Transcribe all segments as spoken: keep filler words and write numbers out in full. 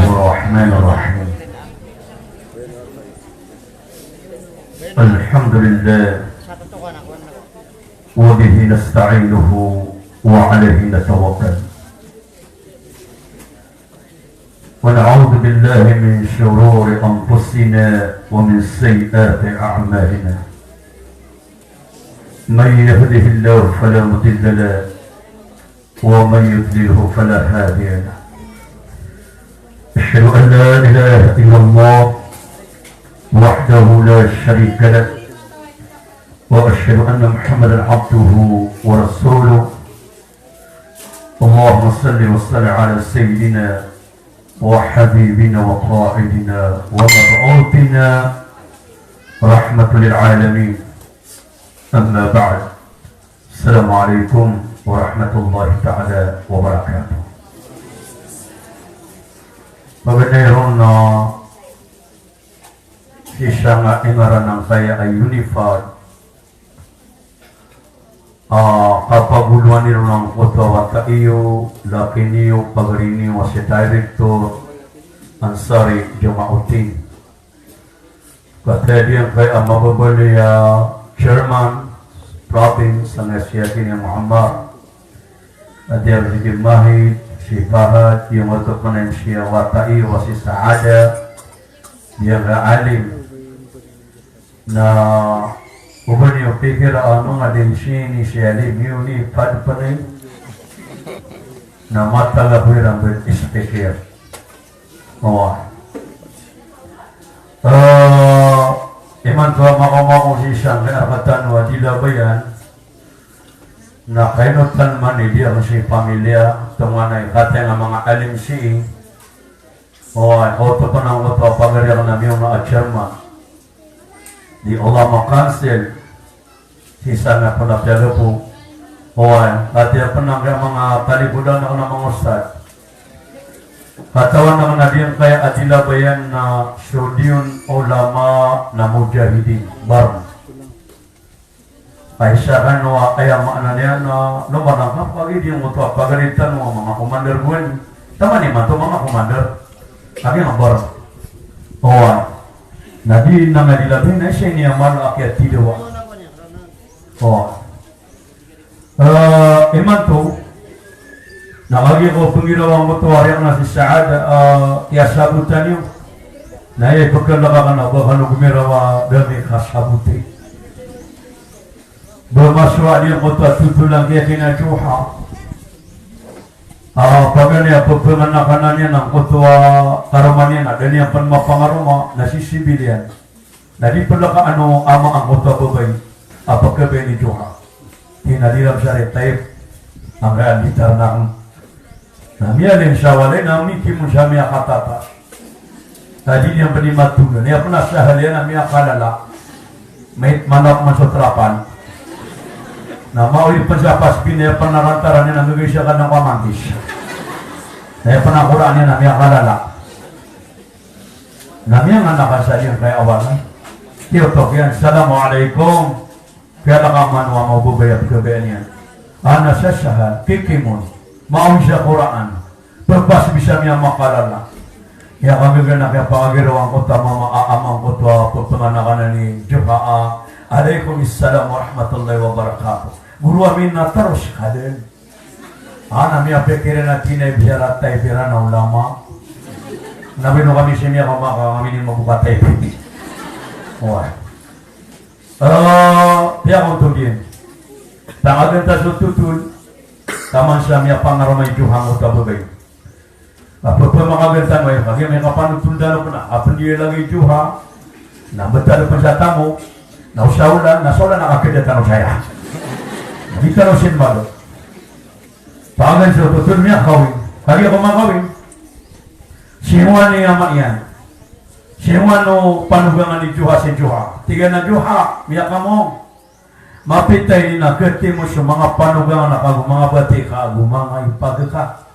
الرحمن الرحيم. الحمد لله، وبه نستعينه، وعليه نتوكل، ونعوذ بالله من شرور أنفسنا ومن سيئات أعمالنا. من يهده الله فلا مضل له، ومن يضلله فلا هادي له. أشهد أن لا إله إلا الله وحده لا شريك له، وأشهد أن محمدا عبده ورسوله. اللهم صل وسلم على سيدنا وحبيبنا وقائدنا ومبعوثنا رحمة للعالمين. أما بعد. السلام عليكم ورحمة الله تعالى وبركاته. Paganay ron na sii sangkai a ingaran angkaya a Unified, a kapagoloan iron angkoto a wata iyo, laki niyo, pagari niyo a si Director Ansari Jamauddin. Kataya giyangkaya a mababaloy a chairman province, a si Yasin Muhammad, a di a si Mahid, si Fahad, giyangkoto pn a M C a wata iyo a si Saada, giyangkaya a alim. Na o ba niyo pikira a manga di sii ni si alim iyo ni pad pn na matag a bo iran bo speaker. Oway. Eh, imanto a makaoma ko sii sangkai a rk tano a di labayan, na kaino tano man i di ako sii pamilya, tonganay, kataya nga manga alim sii. Oway, oto pn angkoto a pagari akn a miyaona a chairman. Di Allah makansel. Sii sa nga pn a piyagapo. Oway, kataya pn angkaya manga talikodan akn a manga ustad. Katawan akn a giyangkaya a di labayan na so di on ulama na mujahidin. Barm. Ay sa kano a, aya maana niyan na, no, manangkap lagi di ngoto a pagari tano a manga commander bo aya. Taman imanto manga commander. Kami nga barm. Oway. Na di na nga di labi na isa ini a mala a kiyatidawa. Oway. Eh, imanto, na kagiya ko pnggiraw angkoto a riyak na si Saada, eh, kiyasabotan iyo. Na aya i pkhalk akn a ba kano gomiraw a da mi kasaboti. Ba masowa niyan angkoto a totol angkaya kina Juha. Ah, paganay a pphanganakan iyan angkoto a karoma niyan a da niyan pn mapangaroma na sisibil iyan. Na di pn laka ano ama angkoto a babay a pkhabayaan i Juha. Tig iyan a di ram sa ari Taif, angkaya a di tarnak. Na miyaling sa walay na mikimon sa miyakatata. Na di niyan pn imatolon, aya pn a sahal iyan a miyakalala. Mait manap man so trapal. Na maori pn sa pas pin, aya pn a rantaran iyan a migay sa kna ko a mantis. Aya pn a koraan iyan a miyakalala. Na miyanganak sa giyangkaya a walay. Tiyotok iyan, "Assalamu alaikum." Kiyalakaman o ama o babay a pkhabayaan iyan. Ana sa sahal, kikimon. Maori sa koraan. Pphasbi sa miyamakalala. Aya kami gana kiyapangagiraw angkoto a mama a ama angkoto a pphanganakan i Juha a, "Alaikum assalam warahmatullahi wabarakatuh." Goro ami na taro ska dn. Ana miyapikir iyan a tig iyan a ibzar a Taif iran a ulama. Na bino kami sii miyakaoma ka kami di mabuka Taif. Oway. Eh, piyakontod iyan. Tangagn ta so totol. Taman sa miyapangaroma i Juha angkoto a babay. A pphangagn tano aya, kagiya miyakapanotol tano pn a, a pn di lagid i Juha. Na btad pn sa tamok. Na o sa olan, na sa olan a kakida tano saya. Di tano sinmado. Paganay so totol miyakawing. Kagiya ko makawing. Siyowan i ama iyan. Siyowan o panogangan i Juha si Juha. Tig iyan a, "Juha, miyakamong. Mapita ini na khati mo so manga panogangan a kago manga bati ka ago manga ipag ka."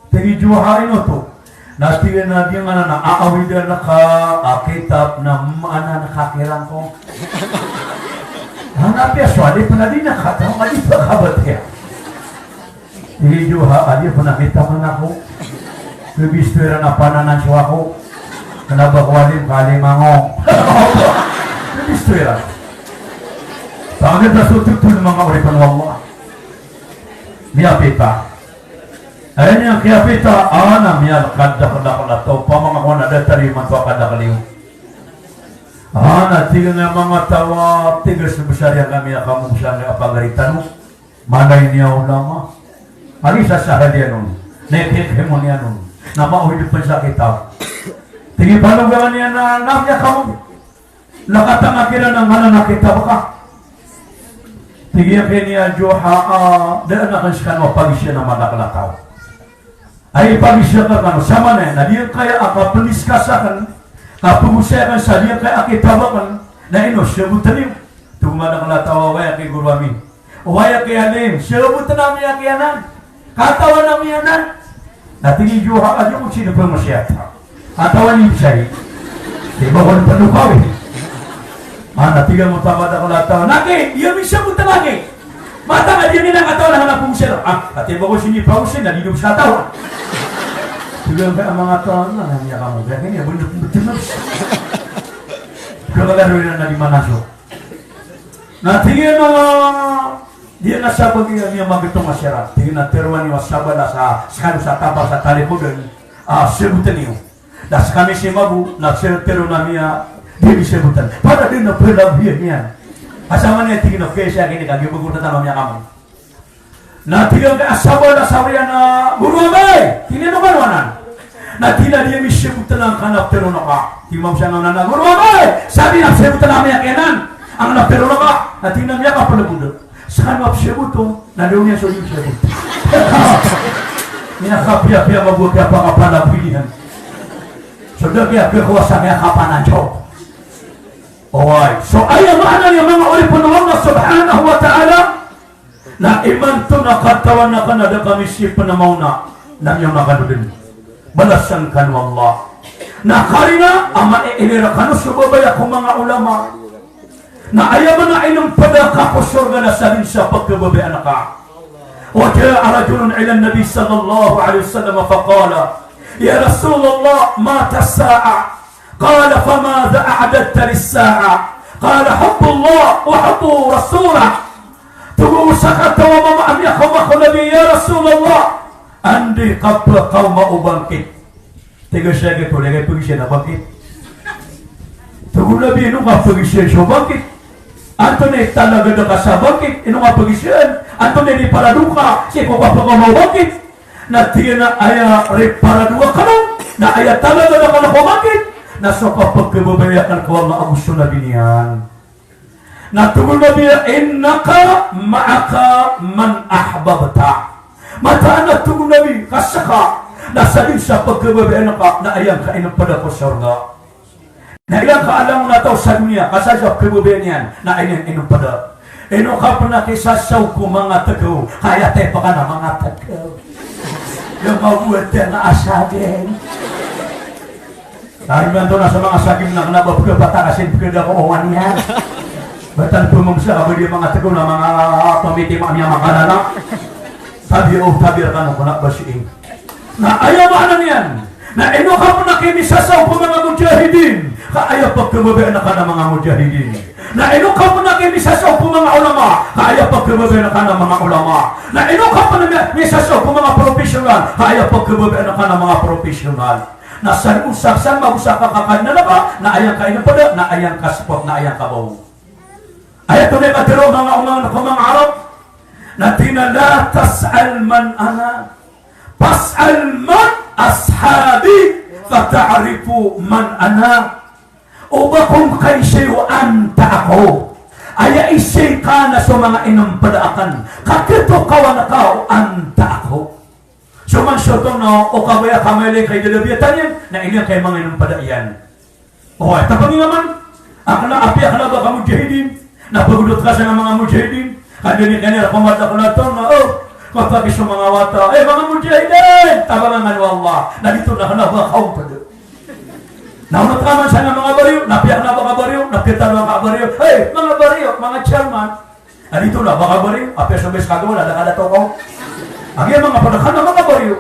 Tig i Juha, "Ino oto?" Na tig iyan a, "Di ngka na aawidan ka a kitab na maana na kakirang ko." Ana piya so adi pn a di na kataw a di pn kabatiya. Tig i Juha a, "Di pn a mitaman ako." Kabisto iran a pananan so ako. Kna ba ko alim ka alim ako. Kabisto iran. Pangagad a so totol, manga oripn o Allah. Miyapita. Aya niyan kiyapita, a na miyalkad a kadakl a taw, pamangakon a datar imanto a kadakl iyo. A na tig iyan a manga taw a, tig a so bsar iyan kami a kamogsan a pagari tano. Manay niyan ulama. Agi sa sahadiyan on. Na ikikimon iyan on. Na maohid pn sa kitab. Tig iyan panogangan iyan a, na miyakamogi. Na katanga kiran a nganan a kitab ka. Tig iyan kini a Juha a, da akn skano a pagizaan a madakl a taw. Ay pagizaan ka kano, samanaya na di akn kaya a kapndiskas akn, kapagosay akn sa di akn kaya a kitab akn, na ino, sabotn iyo. Tig o madakl a taw a, oway aki goro ami. Oway aki alim, sabotn ami aki anan. Katawan ami anan. Na tig i Juha a, di ko sii pmosiyat. Katawan iyo saya. Di ba ko pndokawi. A na tig iyan o madakl a taw, na aki, iya misabotn aki. Matag a di niyan katawan a kna pmosiyat. A, ati ba ko sii pmosiyat, na di dn sa taw. Tig iyan a manga taw, na niyan kamo, kaya niyan bndok bndok. Kaya kala ro iran na di manaso. Na tig iyan a, di na sabagi a niyan magtong a siran. Tig iyan a tharoa niyo a sabala sa, skano sa tapar sa talikodan, a, sabotn iyo. Na skami si mabo, na sii tharoon ami a di mi sabotn. Para di na pelabiyan iyan. Asama niyan tig iyan a, kaya siya kini kagiya bago na tano miyakamogi. Na tig iyan ka a sabala sa oriyan a, goro amay, tig iyan, ino kano anan? Na tig iyan a di ami sabotn angkanan a tharoon ka. Tig iyan mambo sa nganan a, goro amay, sabi na sabotn ami aki anan angkanan a tharoon ka. Na tig iyan a miyakapalbod. Skano a psabot on, na da on iyan so di psabot. Ina kapiyapiya mabo a kiyapakapalbod iyan. So da kiyapakawasa, kiyakapananso. Oway. So aya maana niyan, manga oripn o Allah subhanahu wa ta'ala, na imanto na katawan akn a da kami sii pn a maona, na miyaona kano dn. Balasan kano o Allah. Na karina a maiilay rkano so babaya ko manga ulama. Na aya maana inmpd ka ko sorga na sadn sa pkhababayaan ka. Wa ja'a rajulun ila an-nabi sallallahu alaihi wasallam faqala, ya Rasulullah, mata as-sa'ah? Qala, famadha a'dadta lis-sa'ah? Qala, hubbullah wa hubbu rasulah. Tig o sakataw a mama a miyakaoma ko Nabi, ya Rasulullah, anda i kapkaoma o bangkit? Tig a siya giyoto, di ka pagizaan a bangkit. Tig o Nabi, ino ka pagizaan so bangkit? Antonaa i talagad ka sa bangkit? Ino ka pagizaan? Antonaa i riparado ka sii ko kapkaoma o bangkit? Na tig iyan a aya riparado akn on, na aya talagad akn ko bangkit, na so kapkhababayaan akn ko Allah ago so Nabi niyan. Na tig o Nabi a, innaka ma'aka man ahbabta. Mataan a tig o Nabi, ka ska, na sadn sa pkhababayaan ka, na aya ngka inmpd ko sorga. Na aya ngka a langon a taw sa doniya, ka sa sa pkhababayaan iyan, na aya niyan inmpd. Ino ka pn a kisasaw ko manga tgaw, ka aya taypa ka na manga tgaw. Aya mawata na asagin. Ay, imanto na so manga sagim na kna ba pkapatakasin pkada ko owan iyan. Batan pmomsa ka ba di manga tgaw na manga pamiti ma-, miyamakanana. Tabi o tabi rkano kna ba sii. Na aya maana niyan. Na ino ka pn a kimisasaw ko manga mujahidin. Ka aya pkhababayaan ka na manga mujahidin. Na ino ka pn a kimisasaw ko manga ulama. Ka aya pkhababayaan ka na manga ulama. Na ino ka pn a misasaw ko manga professional. Ka aya pkhababayaan ka na manga professional. Na san osak, san magosak ka kakan na laba, na aya ngka inpda, na aya ngka spot, na aya ngka baw. Aya tonaa i katharo o manga, o manga, o manga Arab. Na tig iyan a, la tas'al man ana, fas'al man ashabi, fata'rifu man ana. Oba ka kaisa o antaa ako. Aya isa i ka na so manga inpda akn. Ka khatokawan ka o antaa ako. So man so tonaa o kabaya ka mailay ka i dadabiya taniyan, na iniyan ka i manga inpda iyan. O, aya tapangi nga man. Akn a apiya kna ba ka mujahidin, na pagodot ka sa manga mujahidin. Ka dn i kna rkoma da kna tonaa, o, kapagi so manga wata. Eh, manga mujahidin, tabangan o Allah. Na giyoto na kna ba ka ompd. Na onot ka man sa manga bariyo, na apiya kna ba ka bariyo, na apiya tano ka bariyo. Hey, manga bariyo, manga chairman. Adi tona, manga bariyo, apiya so bes kagawan, na da ka da tokaw. Agi manga pd ka na manga bariyo.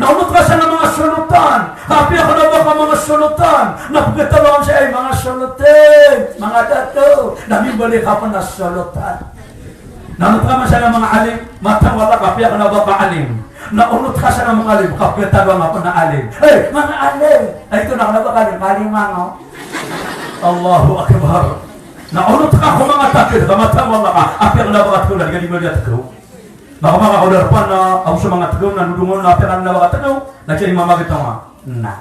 Na onot ka sa na manga solotan, ka apiya ka na ba ka manga solotan, na pkhatalongan sa ay manga solotan, manga dato, na mimbaloy ka pn a solotan. Na onot ka man sa na manga alim, mataan wala ka apiya ka na ba ka alim. Na onot ka sa na manga alim, ka pkhatalongan ka pn a alim. Hey, manga alim! Ay, ito na ka na ba ka alim, ka alim manga. Allahu Akbar. Na onot ka ko manga takir, ka mataan wala ka apiya ka na ba ka tkaw, na di ka di maliya tkaw. Maka manga ko darpa na, ago so manga tkaw na dodongon na apiya ka na ba ka tkaw, na siya di mamagitaw nga. Na.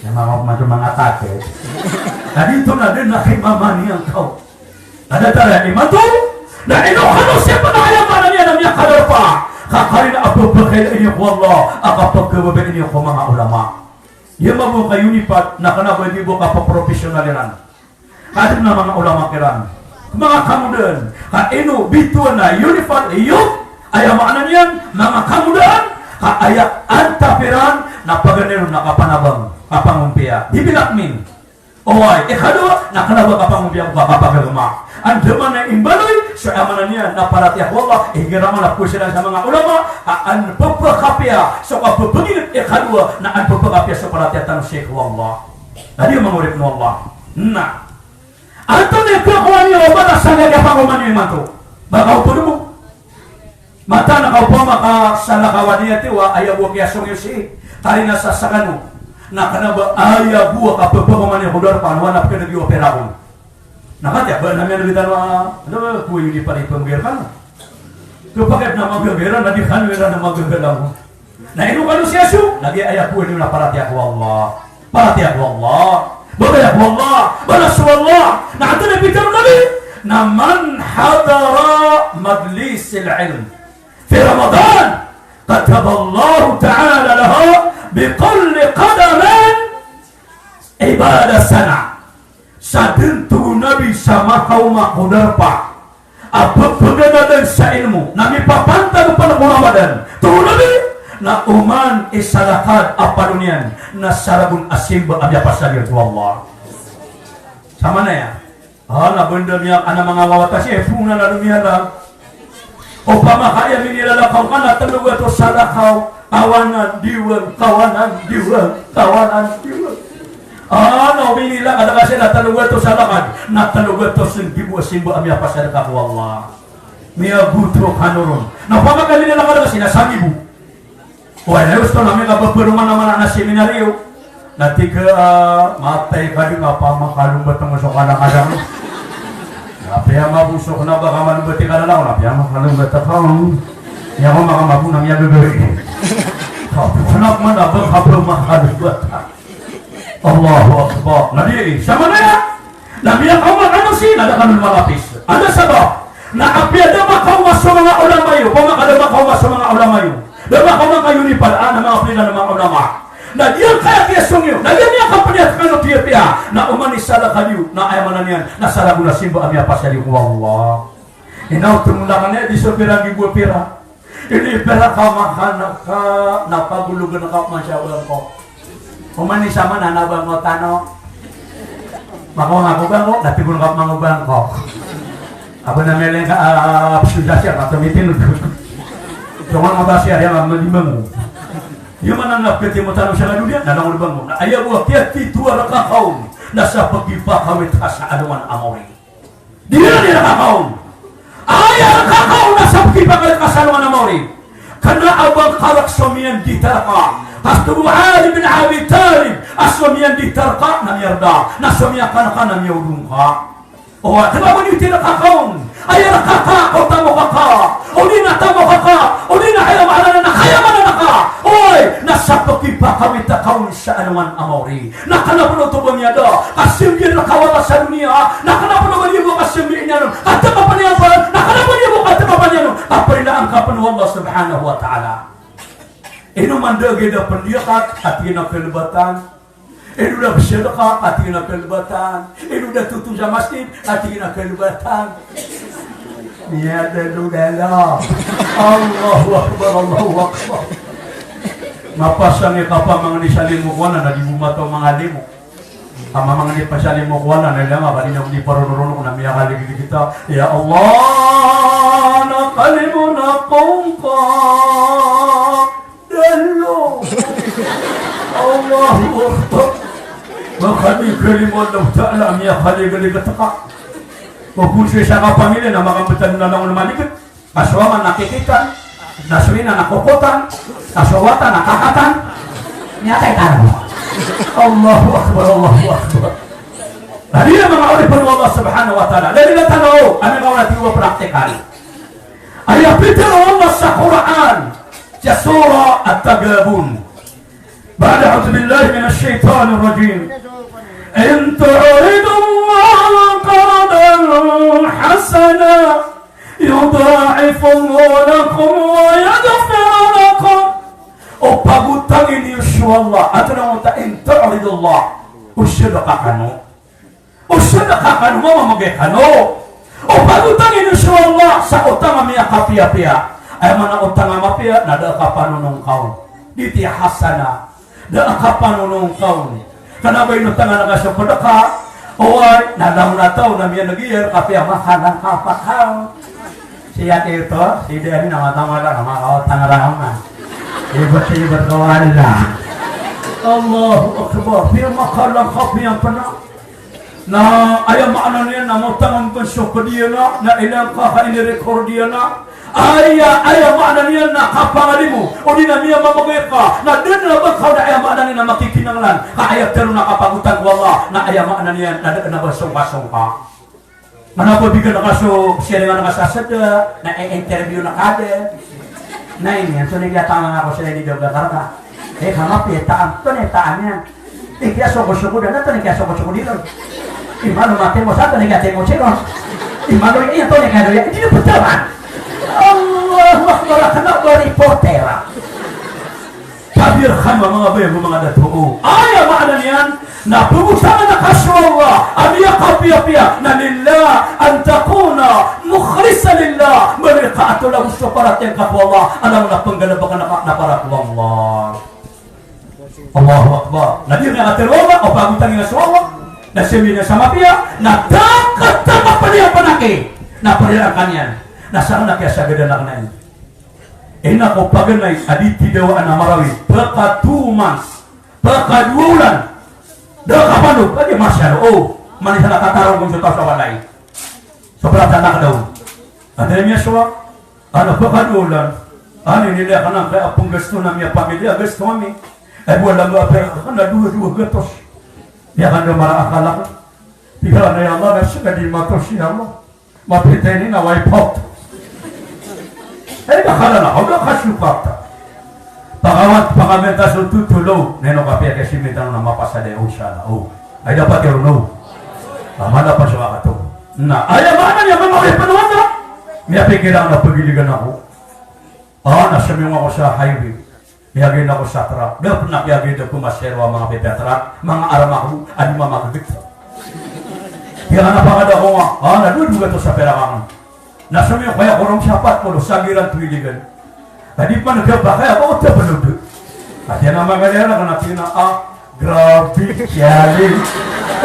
Na manga ko manga takir. Na di to na dn na kimamaniyan kaw. Na datar iyan imanto, na ino kano siya pn a aya maana niyan na miyakadarpa. Ka karina a pphakailay niyo ko Allah, a kapagkababaya niyo ko manga ulama. Iya mambo ka Unipat, na kna ba di bo kapapropesyonal iran. Ka adn a manga ulama kiran. Manga kamodan, ka ino bitowan a Unipat, iyo, aya maana niyan, manga kamodan, ka aya antap iran, na paganay ron na kapanabang, kapangompiya. Di bilak min. Oway, ikadowa, na kna ba kapangompiya ko kapagagama. Andamanaya i mbaloy, so aya maana niyan na paratiyaya ko Allah, igira man a pkhaosay iran sa manga ulama, a an pphakapiya so kapphagilid, ikadowa, na an pphakapiya so paratiyaya tano sii ko Allah. Na di manga oripn o Allah. Na. Antonaa i kakowa niyo o balas sa giyangkaya pangoma niyo imanto? Ba kaoto dn bo. Mataan a ka opama ka salakaw a niyatiyo a aya bo a kiyasong iyo sii, karina sa skano. Na kna ba aya bo a kapphakaoma niyo ko darpa, na wana pkhaneg iyo a pirakon. Na katiya ba na miyaneg tano a, ano, ko iyo di pari pmgir kano. Kapakay na magagaran, na di kano iran na magagaran. Na ino kano siyaso, na giya aya ko ino na paratiyaya ko Allah. Paratiyaya ko Allah. Babaya ko Allah. Balas o Allah. Na antonaa i pitharo o Nabi? Na man hadara majlisil ilm fi Ramadan, kataballahu ta'ala lahu bi kulli qadamin ibada sana. Sa dn, tig o Nabi, sa makaoma ko darpa a pphaganadan sa ilmo, na mipapantag pn ko Ramadan, tig o Nabi, na oman i salakad a paro niyan na saragon a simba a miyapasad iyan ko Allah. Samanaya, a, na banda miya, ana manga wawata siya, puna na lumiyalang. Opama ka aya minilalakaw ka na tlo gatos salakaw, kawanan, diwang, kawanan, diwang, kawanan, diwang. A, na o minilakad ka siya na tlo gatos salakad, na tlo gatos nggibo a simba a miyapasad ka ko Allah. Miyagoto kano ron. Na opama ka minilakad ka siya na sanggibo. Oway, na osto na miyakababaroman a manga seminaryo. Na tig a, matay ka dn a pamakalombat mo so kalakadan. Na piyamabosok na ba ka malombat i kalalaw, na piyamakalombat ka. Iya ko makamabo na miyagagawii. Kapnap man a ba ka pamakalombat. Allahu Akbar. Na di, samanaya, na miyakaoma kano sii na da kano malapis. Anda sabap? Na apiya da makaoma so manga ulama iyo, opama ka da makaoma so manga ulama iyo, da makaoma ka Unipat, a, na manga pilidan a manga ulama. Na giyangkaya kiyasong iyo, na giya miyakapniyat kano piyapiya, na oman i salakad iyo, na aya maana niyan na saragon a simba a miyapasad iyo ko Allah. Ino, tig o Allah, na di so pira nggibo a pira. Ini pira ka makan ka, na pagologan ka man sa bangko. Oman i saman a na bangko tano. Makaoma ko bangko, na tig on ka man o bangko. Aba na meleng ka, a, psosasya, na tomitin. Songon mabasya, iya nga malimbang. Iya man a na piti mo tano sa doniya, na langon bangko. Na aya bo a kiyatitho a rka kaon, na sa pagipakawit ka sa alongan a maori. Di iran i rka kaon. Aya rka kaon na sa pkipakawit ka sa alongan a maori. Kna a ba ngka rk so miyandit a rka. Ka tig o Ali bin Abi Talib a so miyandit a rka na miyarda, na so miyakan ka na miyaodong ka. O, kna a ba niyo ti rka kaon. Aya rka ka, o tamok ka. O di na tamok ka. O di na aya maana na kaya maana ka. Oy, na sa pkipakawit ka kaon sa alongan a maori. Na kna pn oto ba miyada ka siyambi a rka wata sa doniya, na kna pn oba di bo ka siyambi iyan on ka tngkapn iyan on, na kna pn di bo ka tngkapn iyan on, ka parilaan ka pn o Allah subhanahu wa ta'ala. Ino man da giya da pndiyakat, a tig iyan a kalbatan. Ino da psadka, a tig iyan a kalbatan. Ino da totoon sa masjid, a tig iyan a kalbatan. Miyada dodala. Allahu Akbar, Allahu Akbar. Mapasang i kapamangni sa limo ko anan na di bo mataw mangalimo. Ka mamangni pa sa limo ko anan na ilay nga ka di niyan di paronoronok na miyakaligid kita. Ya Allah, na kalimo na kongka. Allahu Akbar. Makaligalig o Allah Ta'ala, miyakaligalig a taka. O konsensya ka pamilya na makambtad na langon maligid. Ka so ama na kikitan, na so ina na kokotan, na so wata na kakatan. Miyatay tano. Allahu Akbar, Allahu Akbar. Na di na manga oripn o Allah Subhanahu wa Ta'ala. Dali na tano, ano nga wala tiwa praktikal. Aya pitharo o Allah sa Qur'an, sa Surah At-Taghabun. Ba'da a'udhu billahi minash shaytanir rajim. In tuqridullaha qardan hasana yudha'ifu lakum wa yaghfir lakum. O pagotangi niyo so Allah, antonaa i maana o in tuqridullaha, o sadaka kano. O sadaka kano, mamamagay kano. O pagotangi niyo so Allah sa otang a miyakapiyapiya. Aya maana o otang a mapiya na da a kapanonong ka on. Di ti hasana. Da a kapanonong ka on. Kna ba inotang anan ka so sadaka. Oway, na langon a taw na miyan'g iyan, kapiya makanan ka pakaw. Sii a tito, sii dn a manga tamad a makaotang rama. Ibet-ibet ko Allah. Allahu Akbar. Piya makalan ka, piya pna. Na aya maana niyan na motang on pn so kd iyan a, na ilang ka ka ini-record iyan a. Aya, aya maana niyan na kapangalimo, odi na miyamamagay ka, na da na ba ka on a aya maana niyan na makikinanglan, ka aya tharoon a kapagotang ko Allah, na aya maana niyan na da na ba songkasongka. Mana ko bigan ka so, sharing ka sa sada, na i-interview na ka dn. Na ini, antonaa i kiyatangan ako sa ini, jawab ka rka. Eh, kama pita, antonaa i taan iyan. Eh, kiyasokosokodan, antonaa i kiyasokosokodan iron. Imano matimo sa, antonaa i kiyatimo siron. Imano, eh, antonaa i kiyadoya, di na ptaman. Allahu Akbar, kna ba reporter. Kabiya rkano a manga baya bo, manga dato. Aya maana niyan na pagotangn ka so Allah a miyakapiyapiya na lillah, an takuna mukhlisan lillah, mbaloy ka a tolaw so paratiyaya ngka ko Allah, a langon a pnggalbkn ka na para ko Allah. Allahu Akbar. Na di niyan katharo o Allah, o pagotangi niyan so Allah, na sii niyan sa mapiya, na da a katharo a pd iyan pn aki, na pd iyan ka niyan, na sakn a kiyasagadan akn a ini. Ina ko paganay a di tidawaan a Marawi, paka two months, paka dowa olan. Da a kapanog, adi masya, o, manisa na tatarong ko so taw sa walay. Sobra tanak daw. Anda niya suwa, ana paka dowa olan. Ani nila kanan kaya pnggasto na miyapamilya, gasto ami. Ay, bo alam ba, pera, kanan dowa, dowa gatos. Niya kan do mara akal ako. Tiga na ya Allah, na sii ka di matos ya Allah. Mapita ini na wipe out. Eh, da kala na, o da ka sukat. Pakawan, pakamenta so tutolo. Neno kapiya kay simitan na mapasad iyan, insha Allah. O. Ay, dapat iyan, no? Tama na pa siya kato. Na, aya maana niyan, manga oripn o Allah. Miyapikiran na pagiligan ako. Ah, na somiyong ako sa highway. Miyagay ako sa truck. Da pn a kiyagay da ko masero a manga pipiya truck, manga armak ko, a di mamagagit. Kiyana pangada ko nga, ah, na dowa, dowa gatos a perak akn. Na somiyong ko aya ko roo sa pat polo, sa giran to iligan. Ka di pman kiyabakay a ba o tapn o da. Ka di na magaliya na kna tina, ah, grabe, kiyali.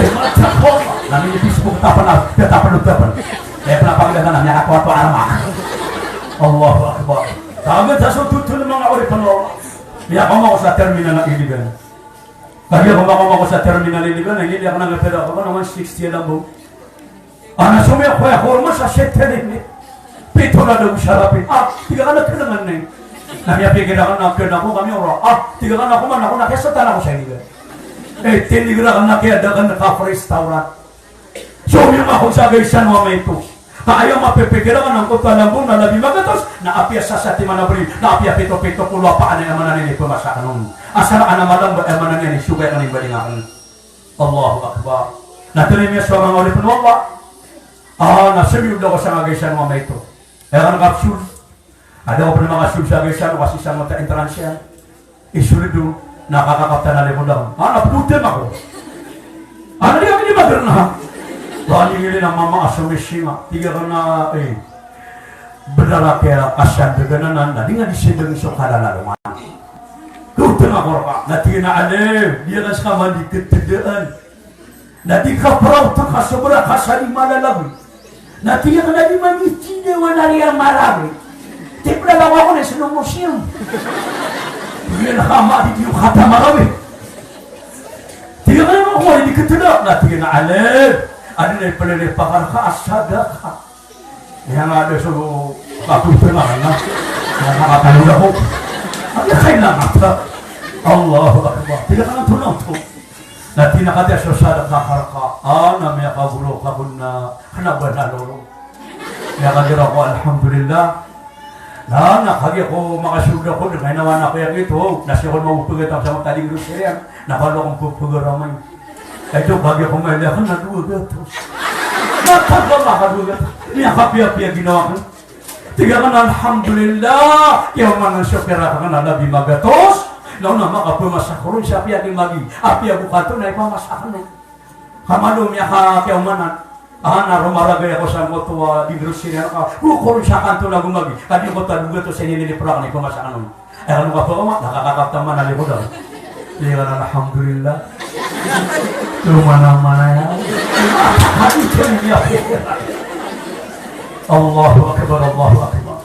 Eh, mata ko. Na mini Facebook tapn a, kiyatapn o tapn. Kaya pn a pangada na, miyakakowa to armak. Allahu Akbar. Taman sa so tutol, manga oripn o Allah. Miyakaoma ako sa terminal a Iligan. Kagiya ko makaoma ako sa terminal a Iligan, na iniiyak na nga pera ako, na one sixty a lambong. Ana somiyong ko aya ko roo sa settlement. Pito na daw sa rapi. Ah, tig akn a kna nga ini. Na miyapikir akn a kna ko kami ora. Ah, tig akn a ko man ako na kiyasatan ako sa Iligan. Eh, tinigra akn a kiyada akn a cafe restaurant. Somiyong ako sa gaisan o amay oto. Ka aya mapipikir akn angkoto a lambong na labi magatos, na apiya sasatiman a bri, na apiya pito-pito polo a paan a aya maana niyan i pmasa akn on. Asar akn a malambo a aya maana niyan i sogay akn i bading akn. Allahu Akbar. Na tnay miyasowa, manga oripn o Allah. Ah, na somiyong ako sa gaisan o amay oto. Aya kan kapsul. Ada ko pn a makasold sa gaisan, o kasi sa mata entrance iyan. Isold on, na kakakaptan a limo daw. Ah, na pdotan ako. Ah, na di kami di magrna. Ba, ni ngilin a mama a somisinga. Tig akn a, eh, bnar a kiyakasandagan anan, na di nga di sindagn so kalalalongan. Pdotan ako rka. Na tig iyan a, Alif, di akn ska man di ktdaan. Na di ka proud ka sobra ka sa di malalagoy. Na tig akn a di man di tinaw a nari a maragoy. Tipla lang ako na slow motion. Tig iyan a kama di iyo kata marawi. Tig iyan a kama di katadak na tig iyan a alim. Adi na ipalilipakar ka a sadaka. Aya nga da so kapulpengaran na. Aya nga katalod ako. Aya kailangan ta. Allahu Akbar. Tig iyan a antonaa oto? Na tig iyan a katii so sadaka ka rka. A, na miyakagoro ka kon na kna ba na lolo. Miyakagira ko, alhamdulillah. Na, na kagiya ko makasold ako, di kailangan ako aya kito. Na sii ko mapepegay sa matading rosaryo. Na kalo akong pepegaramay. Ay, ito, kagiya ko mailay akn na dowa gatos. Na, kagiya ka dowa gatos. Miyakapiyapiya ginawa ko. Tig akn, alhamdulillah, kiyaomanan so pira akn a labi magatos. Na on a makapamasa ko ron sa piya ki Maggi. Apiya bo kato na ipamasa akn. Ka malo miyaka kiyaomanan. A, na romaragay ako sangkoto a di grocery a ka. Ko ron sa kanto na go Maggi. Ka di ko ta dowa gatos a inilipra akn, ipamasa akn on. Aya kano kapakaoma, na kakakapta man a likodan. Tig iyan a alhamdulillah. Lomanamana iyan. Hadi kami niya. Allahu Akbar, Allahu Akbar.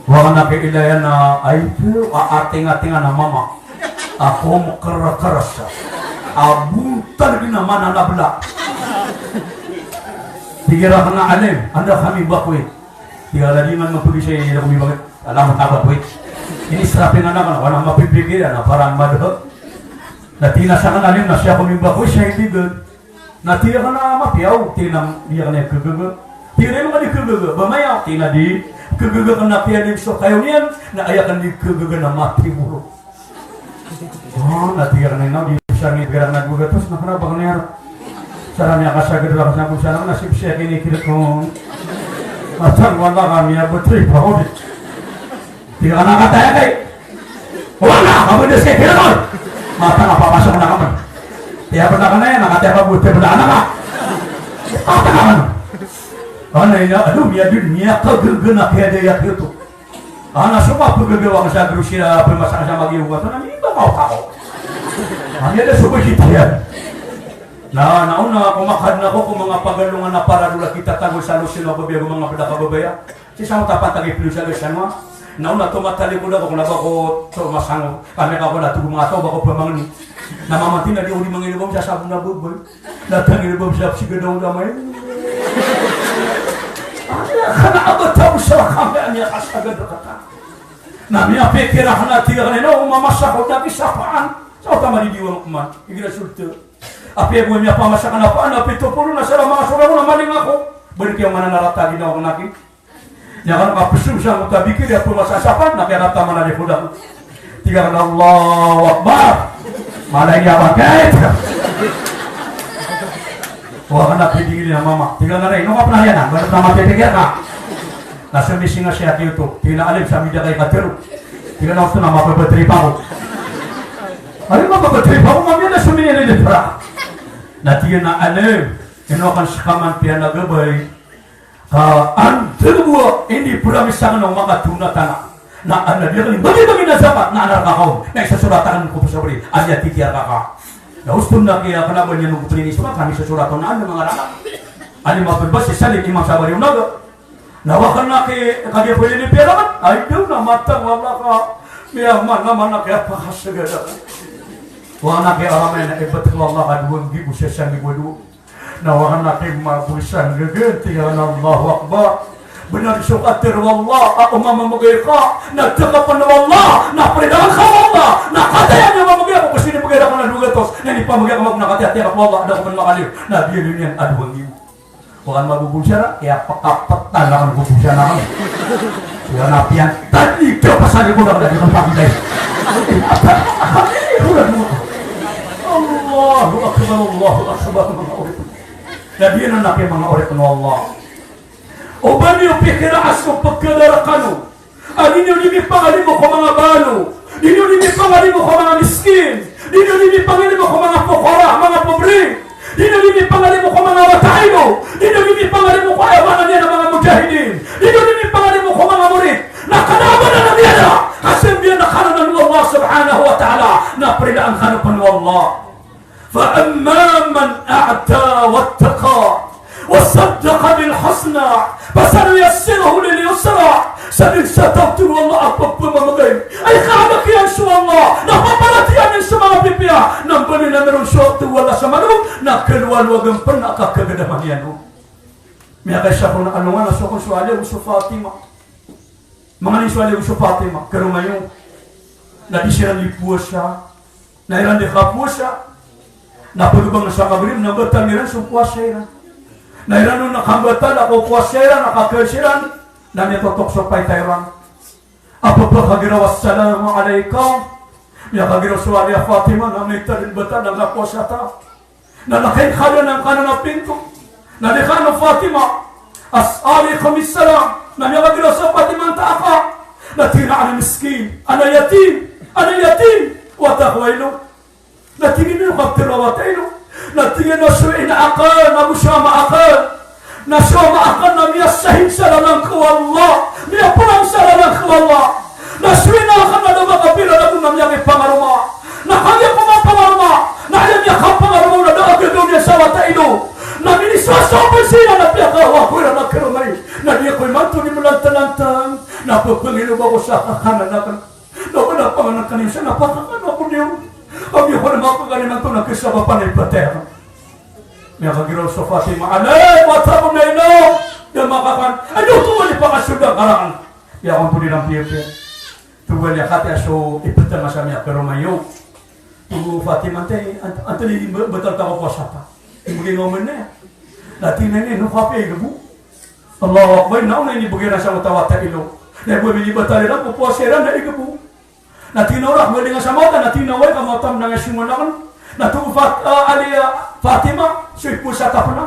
Wa kna ki ilaya na ay po a atingatingan a mama. Ako mkrakras. A bontal gina mana na bla. Tig iyan a kna alim, anda kami bakoy. Tig iyan a di man mapagisa iyan ko mibagay. Alam mo taba ko eh. Ini serapi na naman, wala mapipikir, na parang madho. Na tig iyan a sakn alim na siya ko mibagay, siya hindi good. Na tig iyan a mapiya o, tig iyan a di akn kagaga. Tig iyan a di kagaga, ba maya, tig iyan a di kagaga kna piya di so kayo niyan, na aya kn di kagaga na mati boro. O, na tig iyan a kna ino, di sa ngibgara na dowa gatos, na kna ba kna iyan. Saran iyan kasagad, rakas na bo saran, na sibsiya kini kirit ko. Matan wala kami a betri pa ko di. Tig iyan a kna kataya kay. Wala, kami di sa kirit ko. Matan a papasok na kami. Tiya pn a kna iyan, na kataya ka bo, tiya pn a kna ka. Matan a kna. Kna ino, ado, miyadn, miyakagaga na kiyadaya kiyoto. Ana so mapagagawa ka sa grocery a pemasak sa Maggi, oto na, di ba mawta ko? Kami ada so bagay tiyan. Na, na ona ko makadn ako ko manga pagalongan a paradol a kitatago sa lotion a babaya, ko manga pd a kababaya. Sii sa mota pantag i piliyo sa gasa noa. Na ona tomatalikoda ko, kna ba ko tomasango. Kami ka ko na togo manga taw ba ko pamangni. Na mamati na di ko di mangilay ba sa sabon a babay. Na tangilay ba sa psigad a ulama iyan. Aya kna a ba taw sa kami a miyakasagad rkata. Na miyapikir akn a tig akn a ino, o mamasa ko da kisapaan. Sa oto a madidiwang ko man. Igira sulta. Apiya bo miyapamasa akn a paan, apiya topolo na sa manga sora ko na maling ako. Ba di kiyaomanan a rata ginawa ko na ki. Niyan kano kapsong sangkoto a bikir a pemasak sa paan, na kiyarata man a di ko da. Tig akn a Allahu Akbar. Malay niyan ba kay. Wa kna pidingil iyan a mama. Tig akn a ino ka pn a riyan a, ba kna mapipikir ka. Na somisinga siya kiyoto. Tig iyan a alim, sa mida kay katero. Tig akn a oto na mapabatripa ko. Alim, mapabatripa ko, mamiya na sominililipra. Na tig iyan a alim, ino akn ska man piya na gabay. Ka anda bo a inipromise akn o makatonat anan. Na anda di akn ibagibagi na zakat, na anda rka kaon. Na isasorat akn ko pzabri. Anda titiyar ka ka. Na osto na kiya kna ba niyan ko pn ini sorat, na isasorat on na anda manga rka. Ani mapn ba si Salim Imam Sabari o naga. Na wa kna ki, kagiya pwede ni piyara kan. Ay, daw na matang wala ka. Miyaman na mana kiyapakasagad akn. Wa kna ki aramay na ibt ko Allah ka dowa nggibo sa sanggibo a dowa. Na wa kna ki mabulsa nggaga, tig akn a Allahu Akbar. Bnar so katharo o Allah a o mamamgay ka na tgpn o Allah, na pridaan ka o Allah, na kataya niyan mamgay ako, ko sinibgay rakn a dowa gatos, na inipamgay ako, na kataya, tiyara ko Allah, da ako pn makaliyo, na biyaloy niyan a dowa nggibo. Wa kna mabubulsa ra, aya pkaptan akn ko bulsa akn. Aya na piyantad i kapasad ko da, da di akn pamgay. Allahu Akbar, Allahu Akbar. Na di anan a kay manga oripn o Allah. O ba niyo pikira a so pkadar kano a di niyo di mipangalimo ko manga balo, di niyo di mipangalimo ko manga miskin, di niyo di mipangalimo ko manga fuqara, manga pobre, di niyo di mipangalimo ko manga wata ino, di niyo di mipangalimo ko, aya maana niyan a manga mujahidin, di niyo di mipangalimo ko manga murid. Na kna a ba anan a miyada, ka sambiyan a kano anan o Allah subhanahu wa ta'ala, na pridaan kano pn o Allah. Fa amma man a'ta wattaqa wa saddaqa bil husna fasanuyassiruhu lil yusra. Sadn sa taw, tig o Allah, a pphmamgay a ikaadk iyan so Allah Pn na miron so towala sa mano, na kalowalowag pn a kakagadaman iyan on. Miyakaisa ko na alongan a so kon so Ali ago so Fatima. Mangni so Ali ago so Fatima, karoma iyo. Na di siran di powasa. Na iran di kapowasa. Na pagbang sa Maghrib na batal iran so powasa iran. Na iran on na kambatal a ko powasa iran, a kakay siran. Na miyatotok so paita iran. A pphakagiraw a assalamu alaikum. Miyakagiraw so Ali a Fatima na mita dn bata na nga powasa ta. Na lakayn ka dn angkanan a pinto. Na di ka na Fatima. As-, alaikum assalam. Na miyakagiraw so Fatima antaa ka. Na tig iyan a ana miskin. Ana yatim. Ana yatim. Wata ko ilo. Na tig iyan a kaptharo a wata ilo. Na tig iyan a so ina akn, ago so ama akn, na so ama akn na miyasahid sa lalan ko Allah, miyaprang sa lalan ko Allah. Na so ina akn na da makapira na bo na miyakipangaroma. Na kagiya ko mapangaroma, na aya miyakapangaroma na da a gagaw niyan sa wata ilo. Na minisowa so pn siran na piyakawa ko iran a karoma iyan. Na di ako imanto di mlantang-lantang. Na pphangilobaan ko sa kakanan akn. Na o ba na pangnngkn iyan sa na pakakan ako niyo. Kagiya ko na makakan imanto na kisabapan i patay. Miyakagiraw so Fatima, "Alay, wata ko na ino." Da makakan. Ano to wali pakasoda karangan. Iya ko podi ran piyapiya. Togo a liya kati a so iptngas a miyakaroma iyo. Togo Fatima, antai, ant-, antai ba-, batal ta ko powasa ta. Ibgay nga oman na iya. Na tig iyan a ino, kapiya i gbo. Allahu Akbar, na o na inibgay iran sa wata-wata ilo. Na ibo minibatal iran ko powasa iran na i gbo. Na tig iyan a ora, mbalingan sa mata, na tig iyan a oway, ka mata mnang a songan akn. Na togo Fat-, ah, Ali, ah, Fatima, so ipowasa ta pn a.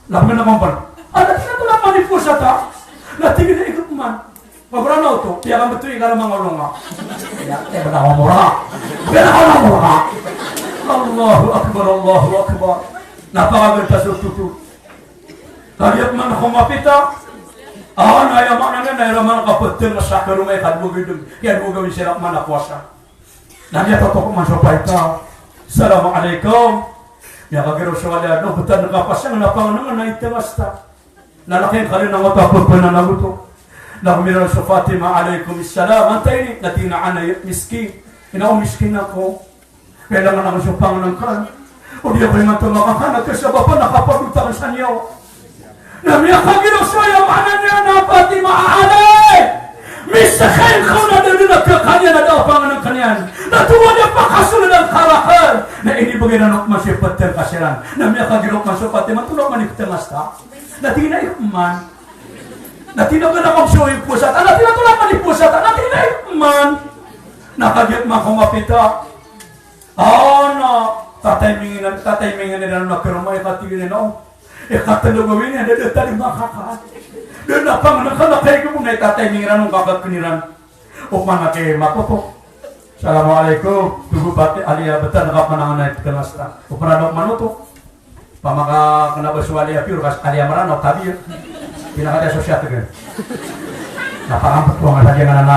Na pn a kampal. Ah, na tig iyan a ito na pn ipowasa ta. Na tig iyan a ito pman. Pabra na oto, piya ka mbtowi ka na manga olonga. Ya, eh, bada ka mora. Bada ka mora. Allahu Akbar, Allahu Akbar. Na pakaganta so toto. Kagiya pman ko mapita. Ah, na aya maana niyan na aya man kaptngas sa karoma i kadowa gawii dn. Kiyadowa gawii siran man a powasa. Na miyatotok man so paita. Assalamu alaikum. Miyakagiraw so Ali a, "Ino btad na kapasang na pangnngkn na itngas ta." Na lakayn ka dn angkoto a pphanagoto. Na gomiraw so Fatima, "Alaikum assalam. Antai ini?" Na tig iyan a, "Ana miskin." Ina o, miskin ako. Kailangan ako so pangnngkn. O di ako imanto makakan, na kasabapan na kapadot akn sa niyawa. Na miyakagiraw so aya maana niyan a Fatima, "Alay! Miskin ka, na da dn a khakan iyan, na da a pangnngkn iyan." Na towa niyan pakasold angka rakn. Na inibgay iran o man so iptngas iran. Na miyakagiraw man so Fatima, "Antonaa man i ptngas ta?" Na tig iyan a ino man. Na tig iyan a ba na ka so ipowasa ta. Na tig iyan a antonaa man i powasa ta. Na tig iyan a ino man. Na kagiya pman ko mapita. Ah, na, tataymingan, tataymingan iran on a karoma i, ka tig iyan a, o. Eh, katlo gawii niyan, da, da, da dn makakan. Da dn a pangnngkn a kagiya bo na i tataymingan iran on, kakakn iran. Opama na kay matoto. Assalamu alaikum. Togo pati Ali a btad na kapanangan na iptngas ta. Opama na opama oto. Pamaka kna ba so Ali a piyor ka sa Ali a Mranaw, tabi. Pinakati a so siyat ka. Na pangampet ko nga sa diyan na, na,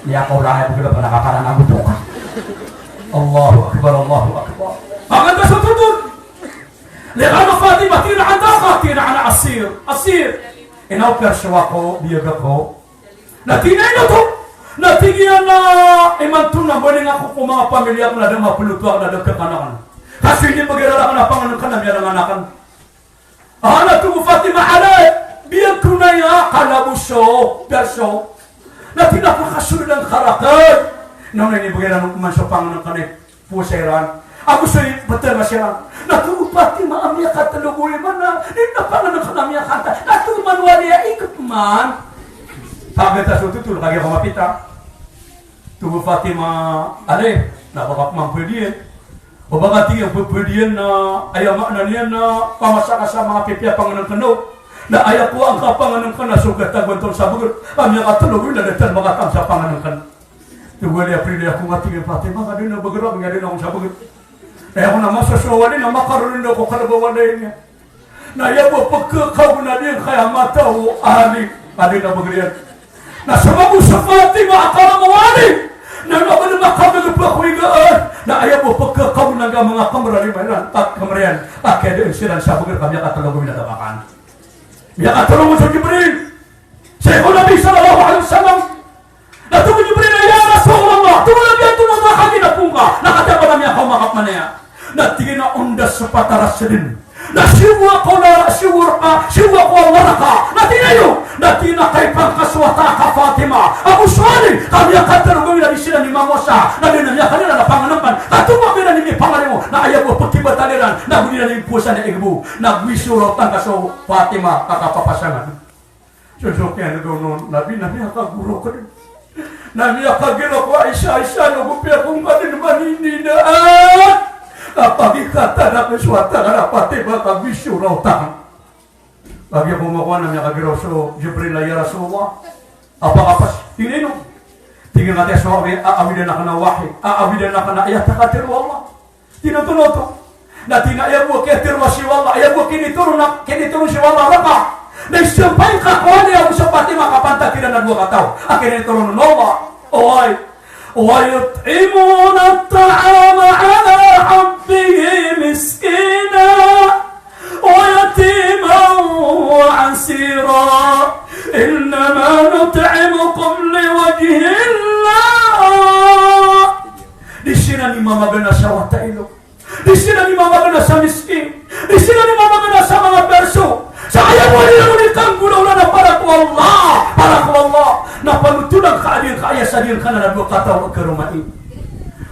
niya ko lang ay bukila pa nakapanangan ko ka. Allahu Akbar, Allahu Akbar. Panganta so toto. Liqan o Fatima, tig iyan a antaa ka, tig iyan a ana asir. Asir. Ina o, perso ako, biyag ako. Na tig iyan a ino oto? Na tig iyan a imanto na mbaling ako ko manga pamilya ko na da maploto akn, na da khakan akn. Ka so inibgay iran rakn a pangnngkn na miyalangan akn. Ah, na togo Fatima, alay, biyag ko na iya, kala bo so perso. Na tig iyan a pakasold angka rakn. Na o na inibgay iran o man so pangnngkn a powasa iran. Ago so iptngas iran. Na togo Fatima a miyakatlo gawii man na, di na pangnngkn a miyakanta. Na togo man o Ali a ino man. Paganta so toto, kagiya ko mapita. Togo Fatima, alay, na ba ka pman pwede iyan. O ba ka tig iyan pwede iyan na, aya maana niyan na pamasa ka sa manga pipiya pangnngkn o. Na aya ko angka pangnngkn na so katagoan tano sa bgr. A miyakatlo gawii na da tano makatam sa pangnngkn. Tig o Ali a, pwede ako nga, tig iyan a Fatima, ka da dn a bgr akn, ka da dn ako sa bgr. Na aya ko na masosowa o Ali na makarorindao ko kalbaw o Ali niyan. Na aya bo pkhakagonan iyan kaya mata o Ali, ka da dn a bgr iyan. Na so mago so Fatima a karoma o Ali. Na aya bo na makabgr pkhawigaan. Na aya bo pkhakagonan ka manga kamra lima iran, a kamra iyan. A kaya da dn siran sa bgr ka miyakatlo gawii na da kakan. Miyakatlo gawii so Jibril. Sii ko Nabi sallallahu alaihi wasallam. Na tig o Jibril a, "Ya Rasulullah, tig o Nabi, antonaa ka kagiya na pongka?" Na katii a ba na miyakaoma ka pman aya. Na tig iyan a ondas so patarasaden. Na siyowa ko la, siyowa ko a waraka. Na tig iyan a iyo. Na tig iyan a kaipangka so wata ka Fatima. Ago so Ali. Ka miyakatharo gawii na di siran i mamosa. Na di na miyakatharo na panganan. Ka tomo a giyanan i mipangalimo. Na aya bo a pkhibatal iran. Na go di na di powasa na igbo. Na go isoraw tangka so Fatima. Ka kapapasangan. Sosok iyan a donon, Nabi, na miyakagorok den. Na miyakagorok ko Aisha, Aisha, na go piya ko ngka den manindinan. Na pagikatan a keswatan a Fatima ka biso raw tang. Pagi ko makowa na miyakagorok so Jibril a, "Ya Rasulullah, apa kapas?" Tig iyan a ino. Tig iyan a katii so awi, a, awidan akn a wahi, a, awidan akn a ayat a katharo o Allah. Tig iyan oto, na tig iyan a aya bo a kiyatharoa sii o Allah, aya bo a kinitoron a, kinitoron sii o Allah rka. Na isampay ka ko Ali ago so Fatima a kapantag iran a dowa kataw a kinitoron o Allah. Oway. Wa yut'imuna at-ta'ama ala hubbihi miskinan wa yatiman wa asira. Innama nut'imukum liwajhillah. Di siran i mamagana sa wata i lo. Di siran i mamagana sa miskin. Di siran i mamagana sa manga perso. Sa aya bo a di ron i kanggolawla na para ko Allah. Para ko Allah. Na panotolan ka a di ngka aya sa di ngka na dowa kataw a karoma i.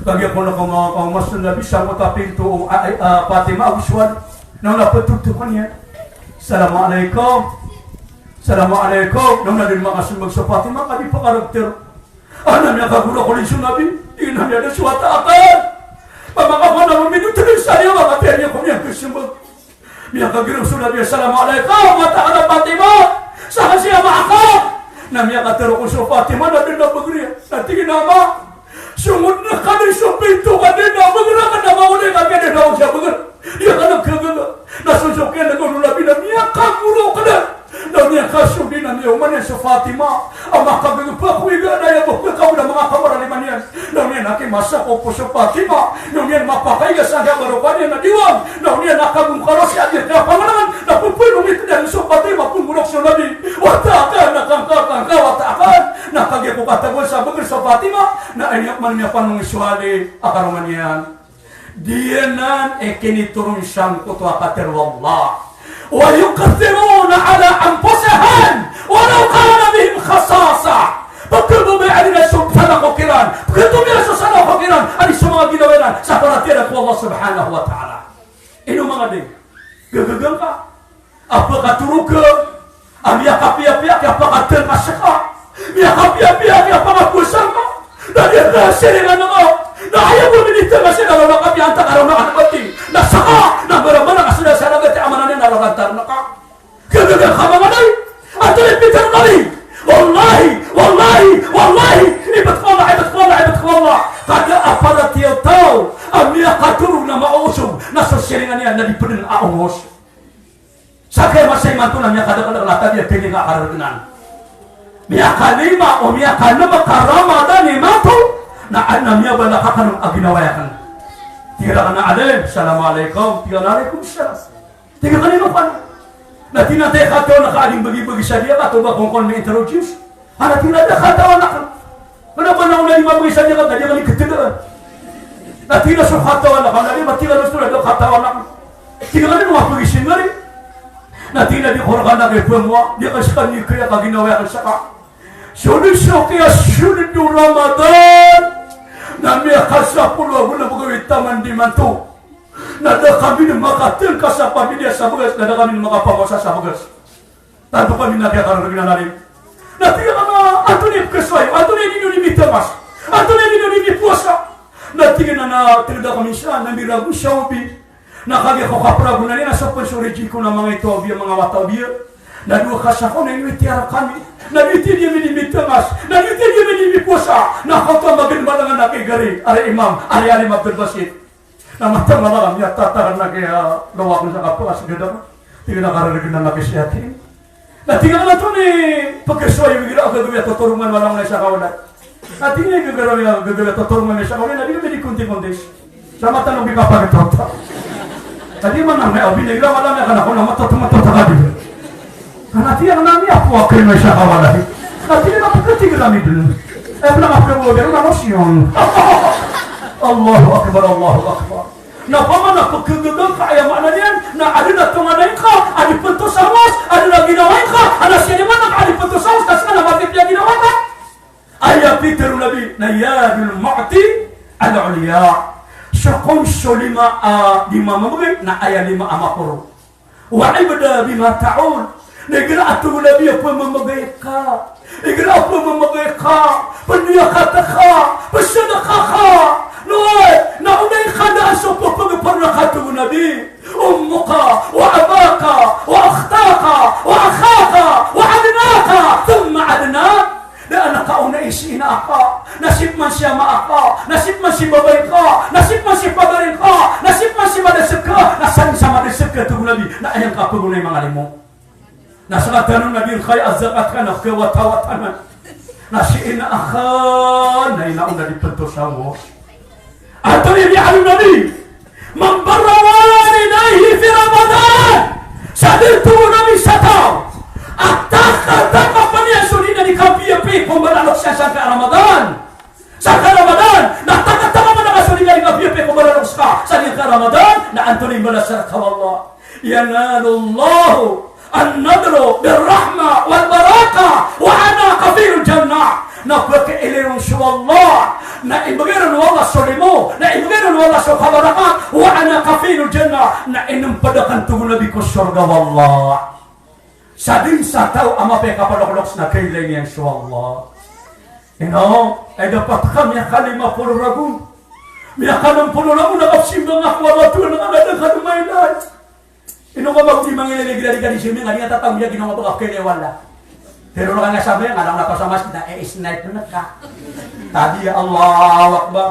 Kagiya ko na ko manga kaoma so Nabi sangkoto a pinto o, a, a, Fatima ago so Ali. Na ona ptotokn iyan. Assalamu alaikum. Assalamu alaikum. Na ona dn makasmbag so Fatima ka di pkaragter. Ana miyakagorok ko di so Nabi, tig iyan a miyada so wata akn. Ba makapana mamino tdn sa niyan, ba katii niyan ko miyakasmbag. Miyakagorok so Nabi, "Assalamu alaikum, wata akn a Fatima. Sa ka si ama akn." Na miyakatharo ko so Fatima na dn a bgr iyan. Na tig iyan a, "Ama, songod na ka dn so pinto ka dn a bgr akn a maolay ka dn a bgr." Di akn a kagaga. Na sosok iyan a donon, Nabi, na miyakagorok dn. Na miyakasodi na miyaoma niyan so Fatima a makagagpa ko iga na aya bo a kawda manga kamaraliman iyan. Na oniyan a kimasa ko po so Fatima. Na oniyan mapakaiga sa aya baroka niyan a diwang. Na oniyan a kagongkaro si agi a kapangalangan. Na popoy no mitdan so Fatima, pnggorok so Nabi. Wata akn, na kangka, kangka, wata akn. Na kagiya ko katagoan sa bgr so Fatima. Na aya man miyapanong so Ali a karoma niyan. Di anan i kinitoron sangkoto a katharo o Allah. Wa yu'thiruna ala anfusihim walaw kana bihim khasasah. Pkhababayaan iran so salakaw kiran, pkhatomiyara so salakaw kiran, adi so manga ginawa iran sa paratiyaya ko Allah subhanahu wa ta'ala. Ino manga di? Gagaga ngka a pakatharo ka, a miyakapiyapiya ki a pakatngkas ka, miyakapiyapiya ki a pakapowasa ka, na di ka siringan ka, na aya bo a minitngas iyan na raw na kapiya antaa ka raw na kanbati, na saka, na mbarambarang ka sa da sa dagat i amana niyan na raw na antaa ka. Gagaga ka manga di, antonaa i pitharo o Nabi? Wallahi, wallahi, wallahi, ibt ko Allah, ibt ko Allah, ibt ko Allah. Ka da a paratiyaya o taw a miyakatharo na maoosog, na so siringan iyan na di pd a oos. Sa kaya masa imanto na miyakadakdakl a tabiya, pili nga a karargnan. Miyakalima o miyakanm ka Ramadan imanto, na adn a miyabalak akn a ginawa akn. Tig iran a alim, "Assalamu alaikum." Tig iyan a, "Alaikum salam." Tig iyan a, "Ino ka?" Na tig iyan a, "Katawan ka a di mbgibgi sa diya ka, oto ba kon kon mi-introduce." Ana tig iyan a, "Da katawan akn." Kna ba na o na di mabgi sa diya ka, da di ka di ktdaan. Na tig iyan a, "So katawan akn." Na di ba tig iyan a, "So da katawan akn." Tig iyan a, "Di mabgi sa ngari." Na tig iyan a, "Di ko rka na di pmowa, di ka ska ni kaya ka ginawa akn saka." So di so kiyasold o Ramadan na miyakasapolo ago lbo gawii taman di imanto. Na da kami dn makatngkas a pamilya sa bgas, na da kami dn makapamowasa sa bgas. Tanto kami na kiyakarargnan a rin. Na tig iyan a, antonaa i pkhasowa iyo, antonaa i di niyo di mitngas, antonaa i di niyo di mipowasa. Na tig iyan a, na tngda kami sa, na mirago sa obi. Na kagiya ko kapragonan iyan na so pn so rijiko na manga ito a obi, manga wata a obi. Na dowa ka sako na inowit iyan rkami. Na di oto di ami di mitngas, na di oto di ami di mipowasa. Na kaoto a magn malangan a kigari, ari Imam, ari Alim Abdul Basit. Na matang a mala, miyatatar na kiya, ah, lowak na sa kapasgad a. Tig iyan a karargnan a kisiyatin. Na tig iyan a, antonaa i pkhasowa iyo igira a gagawii a totorongan o alang na isa ka walay. Na tig iyan a gagawii a, gagawii a totorongan o isa ka walay, na di ka di konti-konti. Sa mataan o di kapagtota. Na di man na may obi na igira a walay na ka na ko na matotomatot ka di. Kna tig iyan a miyapowa kano isa ka walay. Kna tig iyan a pkhatig ami dn. Eh, pn a mapkhabowa dn a mosyon. Allahu Akbar, Allahu Akbar. Na opama na pkhagaga ngka, aya maana niyan na adn a tonganay ngka a di pn to sangos, adn a ginawai ngka a na siya di maana a di pn to sangos, ka skaniyan na mapipiya ginawa ngka. Aya pitharo o Nabi na yadul mu'ti al-ulya. So kon so lima a di mamamgay na aya lima a maporo. Wa ibda bima ta'ul. Na igira a tig o Nabi a pmamagay ka, igira a pmamagay ka, pndiyakat ka, psadaka ka, na onay ka daan so pphaparna, ka tig o Nabi, ummuka, wa abaka, wa ukhtaka, wa akhaka, wa adnaka, thumma adnak. Da a kaonay si ina aka, na sii pman si ama aka, na sii pman si babay ka, na sii pman si pagari ka, na sii pman si madasg ka, na sadn sa madasg ka, tig o Nabi, na aya ngka pagonay manga limo. Na sktano na di ngka aya zakat ka na kawatawata nan. Na si ina aka, na ina on na di pn to sangos. Antonaa i miyaaloy o Nabi? Man barra walidayhi fi Ramadan. Sadn, tig o Nabi, sa taw a takataka pn iyan so di niyan di kapiyapiya ko mbala a loks iyan sangkai a Ramadan. Sangkai a Ramadan, na takataka pn iyan so di niyan di kapiyapiya ko mbala a loks ka sangkai a Ramadan, na antonaa i mbalas rka o Allah? Yanalullahu an-nadru bir-rahmah wal-barakah wa ana kafilul jannah. Na pkailay ron so Allah, na ibgay ron o Allah so limo, na ibgay ron o Allah so kabarakat, wa ana kafilul jannah, na inmpd akn, tig o Nabi, ko sorga o Allah. Sadn sa taw a mapiya i kapaloklok na kailay niyan so Allah. Ino, ay dapat ka miyakalima polo ragon, miyakanm polo ragon a kapsimba ngka ko Allah, tig o Allah, na da ka dn mailay. Ino ka ba di mangilaylay, igira di ka di simba ngka, di nga tataw, iya ginawa ba ka kailay o Allah. Pero na ka nga sabay, nga lang na ka sa masjid na, eh, snipe na ka. Tabi, Allahu Akbar.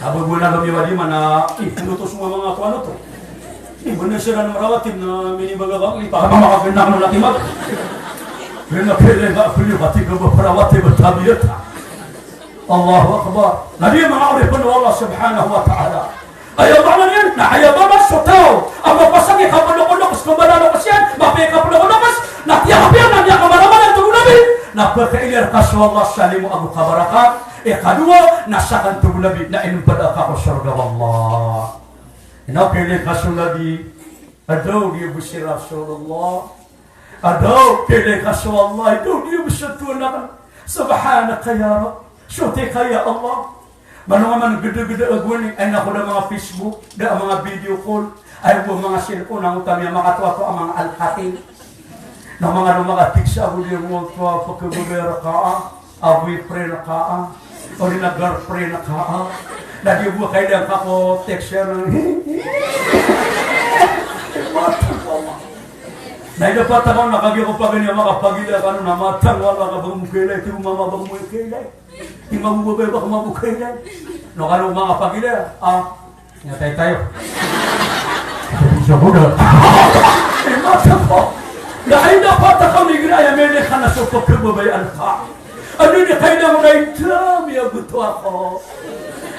Aba, gona ba miwadi mana, eh, ano to, suma manga ko ano to. Eh, benar siran marawatib na minibaga ka, eh, baka makakena ko na kimag. Kena pele ba, pele ba, tiga ba parawatib, tabi, ya ta. Allahu Akbar. Na di manga oripn o Allah Subhanahu wa Ta'ala. Aya maana niyan na aya ba man so taw a mapasang i kaplokolokos ko mbala a loks iyan, mapiya i kaplokolokos, na tiyapiya na miyakamaramaran, tig o Nabi, na pkailay rka so Allah sa limo ago kabarakat. Ikadowa, na sakn, tig o Nabi, na inmpd ka ko sorga o Allah. Ino, kailay ka so Nabi, a daw di bo si Rasulullah. A daw, kailay ka so Allah, a daw di bo so Tuhan akn. Subhanaka ya Rabb. Soti ka ya Allah. Mano nga man gdgd a gowani, ay nako, da manga Facebook, da manga video call, ay bo manga cellphone, angkoto a miyamakato a manga Alcatel. Na manga, na manga text a bo di, angkoto a pkhababayar ka a, a boyfriend ka a, odi na girlfriend ka a. Na di bo kailay ka ko text iyan. Na ida pata ka on na kagiya ko paganay a makapagilay kano na matang o Allah ka ba mo kailay, tig o mama ba mo kailay. Di mambo babay ba ko mabokay na. No, kano makapagilay, ah, nyatay tayo. Sabi sa kuda. Eh, masa ko. Na ay dapat ako ni gira aya mene kana so pagkababayaan ka. Ano ni kailangan na ito, miyagoto ako.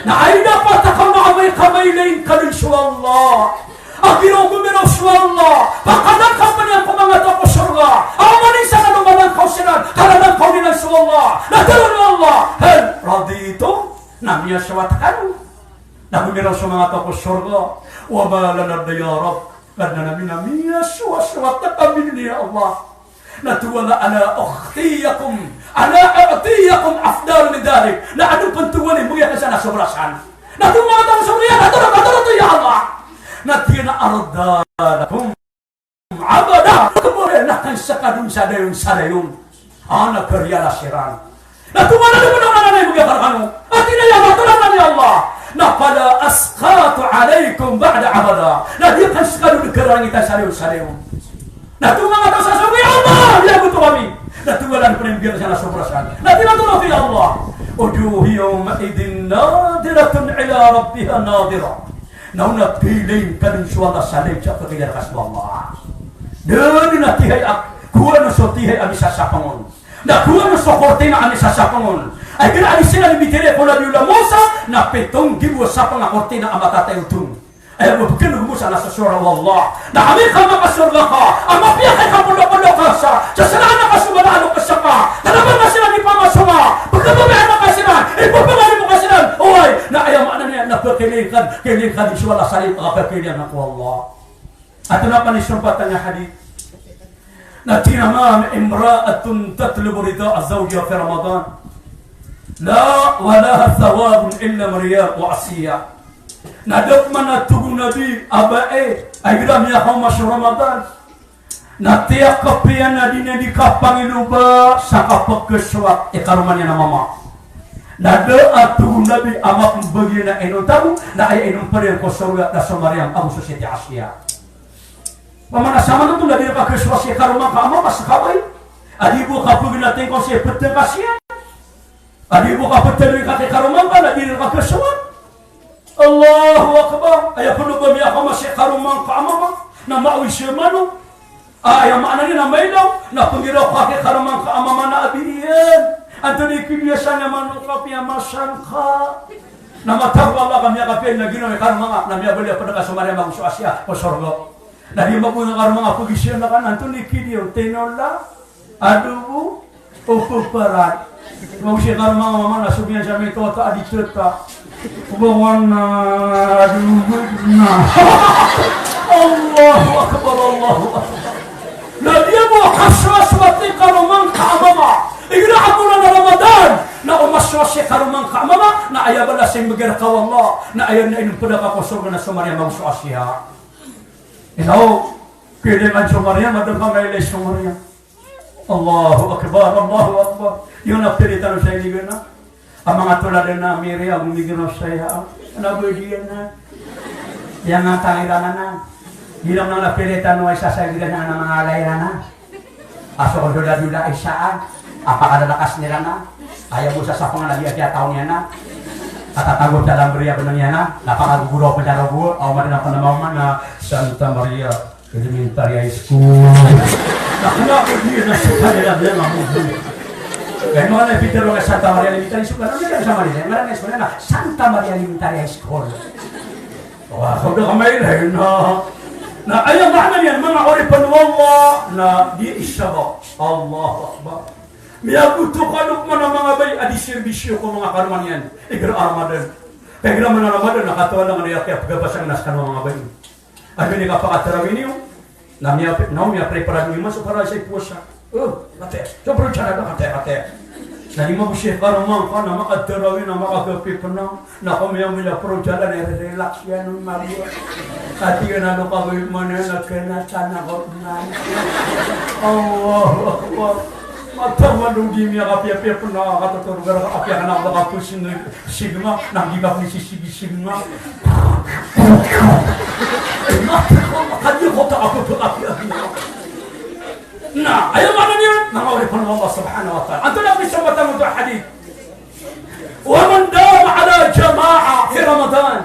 Na ay dapat ako na amay kamay na yung kalun sa Allah. A giraw gomiraw so Allah, pakadan ka pn iyan ko manga taw ko sorga. Aw maninsa kano, manan ka o siran, kaladan ka o ninan so Allah. Na tharoon o Allah, "Hal raditum?" Na miyasowa tano? Na gomiraw so manga taw ko sorga. "Wa ma lana ya Rabb?" Kadnan ami, na miyasowasowa tano kami niyan, ya Allah. Na tig o Allah, "Ala u'tiyakum, ala u'tiyakum afdal min dhalik." Na ado pn, tig o Allah, mbgay akn san a sobra san. Na tig o Allah, "Sobra iyan, ato, ato, ato, ya Allah." Na tig iyan a, "Arda lakum abada." Kmbayan akn skadon sa dayon, sa dayon. Ana kariya la siran. Na tig o Allah, "Ado pn a mbgay akn rkano." A tig iyan a, "Ya Allah, tig iyan a, ya Allah, na fala askhatu alaykum ba'da abada." Na di akn skadon karangitan sa dayon, sa dayon. Na tig o manga taw sa sorga, "Ya Allah, miyagoto kami." Na tig o Allah, "Ado pn a mbgay akn san a sobra san." Na tig iyan a, "Ya Allah, wujuhun yawma'idhin nadhiratun ila rabbiha nadhirah." Na on a piyailay ka dn so Allah sa lay sa pagilay ka so Allah. Da dn a tihay a, kowaan so tihay a misasapang on. Na kowaan so kortina a misasapang on. Ay kna a di siran mitharo ko Nabiyullah Musa, na pito nggibo a sapang a kortina a matatay oto. Aya bo pkn o gomos a na sa sorga o Allah. Na amay ka makasorga ka, a mapiya ka i kapondapondap ka sa, sa sala a na ka so mala a lokes ka, kna ba nga siran di pamasowa, pkn ba nga siran, i pphangari mo ka siran, oway, na aya maana niyan na pkhailay ka, khailay ka di so Allah sa limo a kapkhailay ka ko Allah. Antonaa pn i sompatan a hadith? Na tig iyan a, "Ma min imra'atin tatlubu rida zawjiha fi Ramadan, la wa laha thawabun illa min riya wa asiya." Na da pman a tig o Nabi a bai a igira miyakaoma so Ramadan, na tiyakp iyan a di niyan di kapangiloba sa kapkhasowat i karoma niyan a mama. Na da a tig o Nabi a mapmbagi iyan a inonta bo, na aya inonta iyan ko sorga na so Maryam ago so Siti Asiya. Pamana sa manoto na di rka khasowat si karoma ngka a mama sa kabay. A di bo kapagnating ko si ptng ka siya. A di bo kaptng ka ki karoma ngka na di rka khasowat. Allahu Akbar. Aya pn o ba miyakaoma si karoma ngka a mama na maoy si mano. Aya maana niyan na mailaw na pnggiraw ka ki karoma ngka a mama na abi iyan. Antonaa i kidiya sa niyan mano ka piya masan ka. Na matago Allah ka miyakapiya na ginawa i karoma ngka na miyabaloy a pd ka so Maryam ago so Asiya ko sorga. Na di mabaloy a karoma ngka pagisiyan ka na antonaa i kidiya o tinola, adobo, o paparan. Maosi karoma ngka a mama na so giyan sa mitoto a di tata. O ba wan na adobo na. Allahu Akbar, Allahu Akbar. Na di bo kasowasowat i karoma ngka a mama. Igira a bolan a Ramadan na o masowas i karoma ngka a mama, na aya balas i mbgay rka o Allah, na aya na inonta ka ko sorga na so Maryam ago so Asiya. Ino, kailangan so Maryam, adn a mailay so Maryam. Allahu Akbar, Allahu Akbar. Iyo na pili tano sa ini gana. A manga tolad na Mary ago Migno saya. Ana ba di ana? Iya nga tangirana na. Bilang na pili tano ay sa sa gana na manga lairana. A so ko dola-dola isa a, a pakadalakas iran a, aya bo sa sapangan a di a tiyataw niyan a, katatago sa lambri a bnng iyan a, na pakagogoraw pn sa rogo, a oman na pn a maoma na Santa Maria Elementary High School. Na kna ko di na sa kanila niyan a mo. Kaya mga na pitharo ka Santa Maria Elementary School, ano niyan sa Maria? Ngaran niyan sa Maria na Santa Maria Elementary High School. Wa, so da ka mailay na. Na aya maana niyan, manga oripn o Allah, na di isa ba. Allahu Akbar. Miyagoto kano pman a manga bai a di serbisyo ko manga karoma niyan igira a Ramadan. Ka igira man a Ramadan na katawan a manga bai a kiyapagabasang na skano a manga bai. Ado ni kapakatarawih niyo, na miya, na miyaprepara niyo man so para sa powasa. O, kate, so paro sa na kate, kate. Na di magosi karoma ngka na makatarawih na makagapi pn a, na ko miyamoy a paro sa na relax iyan o mago. Kati ka na lo ka ba iman na kena sana ko na. Allahu Akbar. Mata man di miyakapiyapiya pn a katotorog a kapiya ka na kapos na sigma, na di ka pn sisibi sigma. Mata ko makadi ko ta apo to kapiya. Na aya maana niyan, manga oripn o Allah Subhanahu wa Ta'ala. Antonaa i pn i sompatan oto a hadith? Wa man dawama ala jama'ah fi Ramadan.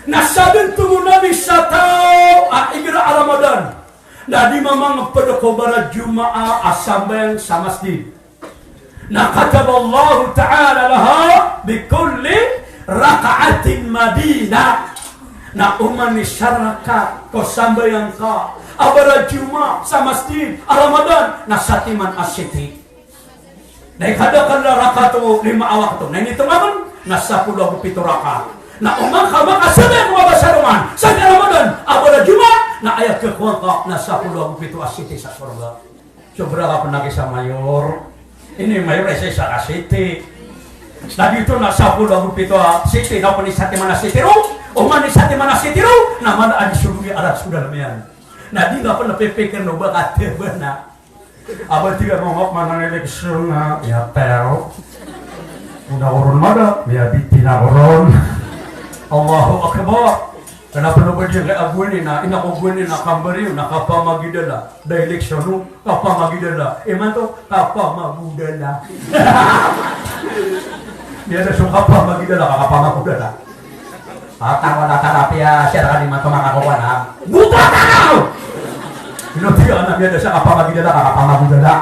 Na sadn, tig o Nabi, sa taw a igira a Ramadan na di mamangpd ko barajumaah a sambayang sa masjid, na kataballahu ta'ala laha bikulli rak'atin madinah. Na oman i isa rakaat ko sambayang ka a barajumaah sa masjid a Ramadan na satiman a siti. Na i kadakl a rakaat o lima a wakto, na initongan on na sapolo ago pito rakaat. Na oman ka makasambayang ko mabasa rongan sa Ramadan a barajumaah, na aya khakowa ngka na sapolo ago pito a siti sa sorga. Sobra ka pn a ki sa mayor. Ini mayor a isa-isa ka siti. Na giyoto na sapolo ago pito a siti, na oman i satiman a siti ron, oman i satiman a siti ron, na mala a di so dowa a ratos ko dalm iyan. Na di ngka pn pipikirn o ba ka tbana. A ba tig a manga, manga eleksyon na, ya, pero. Ina ko ron mada, ya, bitina ko ron. Allahu Akbar. Kna pn o ba di ngka a gowani na, ina ko gowani na kambariyo na kapamagidala. Da eleksyon o kapamagidala. Imanto, kapamagodala. Miyada so kapamagidala ka kapamagodala. Atawa na tarapiya siya ka di mato makakowa na. Buta ka na! Ino tiya na miyada siya kapamagidala ka kapamagodala.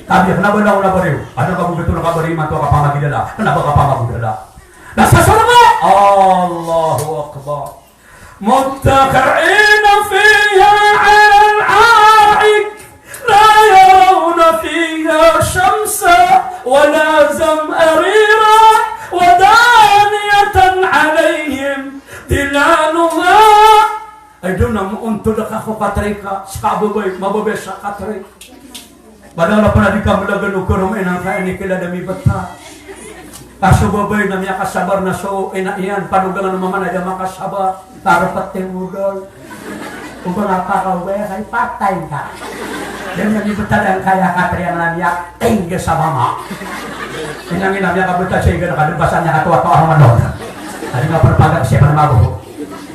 Tabiya, kna ba na ko na bariyo? Adn ka bo btol a kabariyo imanto a kapamagidala. Kna ba kapamagodala? Na sa sorga! Allahu Akbar. متكئين فيها على الأرائك لا يرون فيها شمسا ولا زمهريرا ودانية عليهم ظلالها. Ay, doon na mo ontod ka ko katri ka, ska babay, mababay sa katri. Badang na pn a di ka mlagan o karoma inan ka inikila da mibta. Ka so babay na miyakasabar na so ina iyan, panogangan o mama na da makasabar. Tarpat ti modol. O ba nga pakaobay ka, ipatay ka. Dn na mibta dn kaya katriyan na miyakatingga sa mama. Inang ina miyakabta sa iga na kadmbasan niya katoatoa a roman on. Adi nga pn pagak siya pn mago.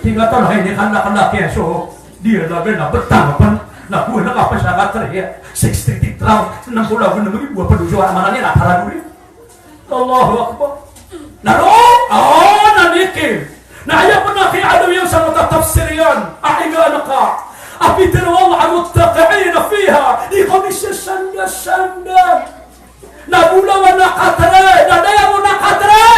Tingga tol, hay, di ka na kalaki so. Di na ba na btang pn, na bo na kapasaka tri, sixty three, nang polo ago nang ibo a pd o Jawa, mana niyan a para dori. Allahu Akbar. Na roo, ah, na nikin. Na aya pn a kiyaadaw iyan sa matatafsir iyan a iga anaka a pitharo o Allah a muttaqi'ina fiha, di ko misasanda-sanda. Na bolawan a katri, na dayaw on a katri.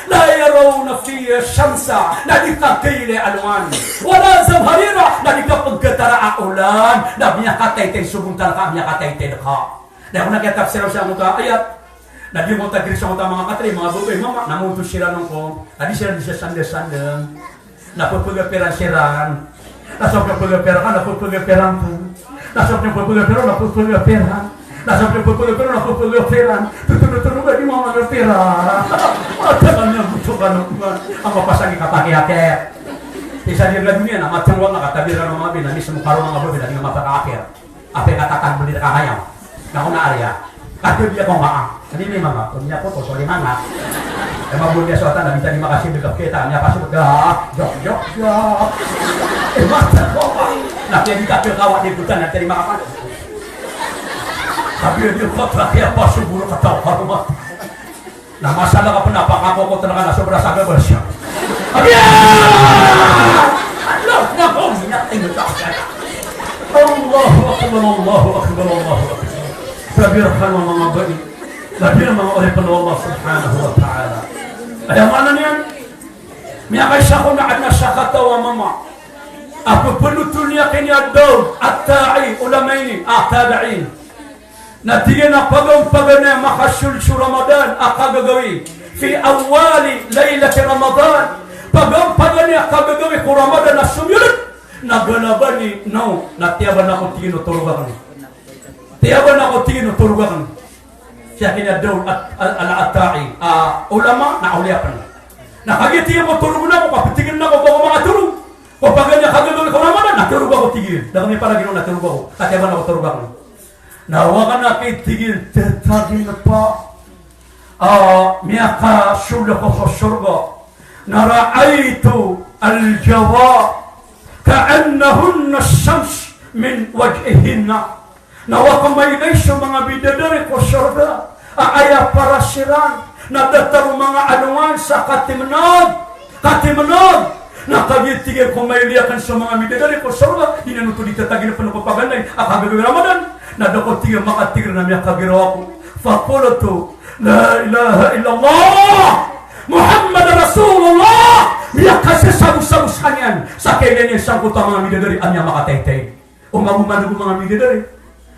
La yarawna fiha shamsa, na di kagaylay a alongan. Wala zamharira, na di kapnggatara a olan. Na miyakataytay so bontal ka, miyakataytay ka. Na aya kon a kiyatafsir sa angkoto a ayat. Na di mo tagiri sa angkoto a manga katri, manga babay, mama, na monto siran on ko. Na di siran di sasanda-sanda. Na ppagapiran siran. Na so ppagapiran ka, na ppagapiran ka. Na so ppagapiran, na ppagapiran. Na so ppagapiran, na ppagapiran. Tutuno-tuno ka di mama na pira. Matakan na buto ka na kuman. Ang mapasagi ka pakiakit. Isa di nga dunia na matangwa na katabir ka na mama bina, mismo karo mama bina, di nga mapakaakit. Ape katatang beli ka hayam. Na kona ariya. Kati biya ko nga. Ani ni mama, ko niya ko, ko sori mama. Ema bundi so atan na bita di makasindi ka kita, niya pasok ka. Jok, jok, jok. Ema ta ko. Na kaya di ka kaya kawa di buta na tadi makapan. Tapi di ko ta kaya pasok bulu kataw ka rumah. Na masala ka pn a pakakokot na ka na sobra sa gabas iyan. Abiya! Allahu Akbar, Allahu Akbar, Allahu Akbar. Sabi rkano manga bai, sabi rkano manga oripn o Allah Subhanahu wa Ta'ala. Aya maana niyan, miyakaisa ko na adn a sakataw a mama a pphanothol iyan kini a Daud At-Ta'i, ulama ini, a tabi'in. Na tig iyan a pagampaganay a makasold so Ramadan a kagagawii, fi awwali laylati Ramadan. Pagampaganay a kagagawii ko Ramadan a somiyolod, na galabani naw, na tiyaban ako tig iyan o torog akn. Tiyaban ako tig iyan o torog akn. Siya kini a Daud At-, Al-, Al-, At-Ta'i, a, ulama, na awliya pn. Na kagiya tig iyan ko torog ako, kaptigiran ako ba ko makatorog. Ko paganay a kagagawii ko Ramadan, na torog ako tig iyan. Da kami palagid on na torog ako. Katiyaban ako torog akn. Na o aken a kitig iyan, tatagin pa a miyakasold ako ko sorga, na ra'aytu al-jawari ka'annahunna ash-shams min wajhihinna. Na o aken a mailay so manga bidadari ko sorga a aya paras iran na datar o manga alongan sa katimnag, katimnag. Na kagiya tig iyan ko mailay aken so manga bidadari ko sorga, di niyan oto di tatagin pn ko paganay a kagagawii Ramadan. Na da ko tig iyan makatigr na miyakagiraw ako. Faqultu, la ilaha illallah Muhammadar Rasulullah. Miyakasasabosabos skaniyan sa kailay niyan sangkoto a manga bidadari a miyamakataytay. O manga, o manga bidadari.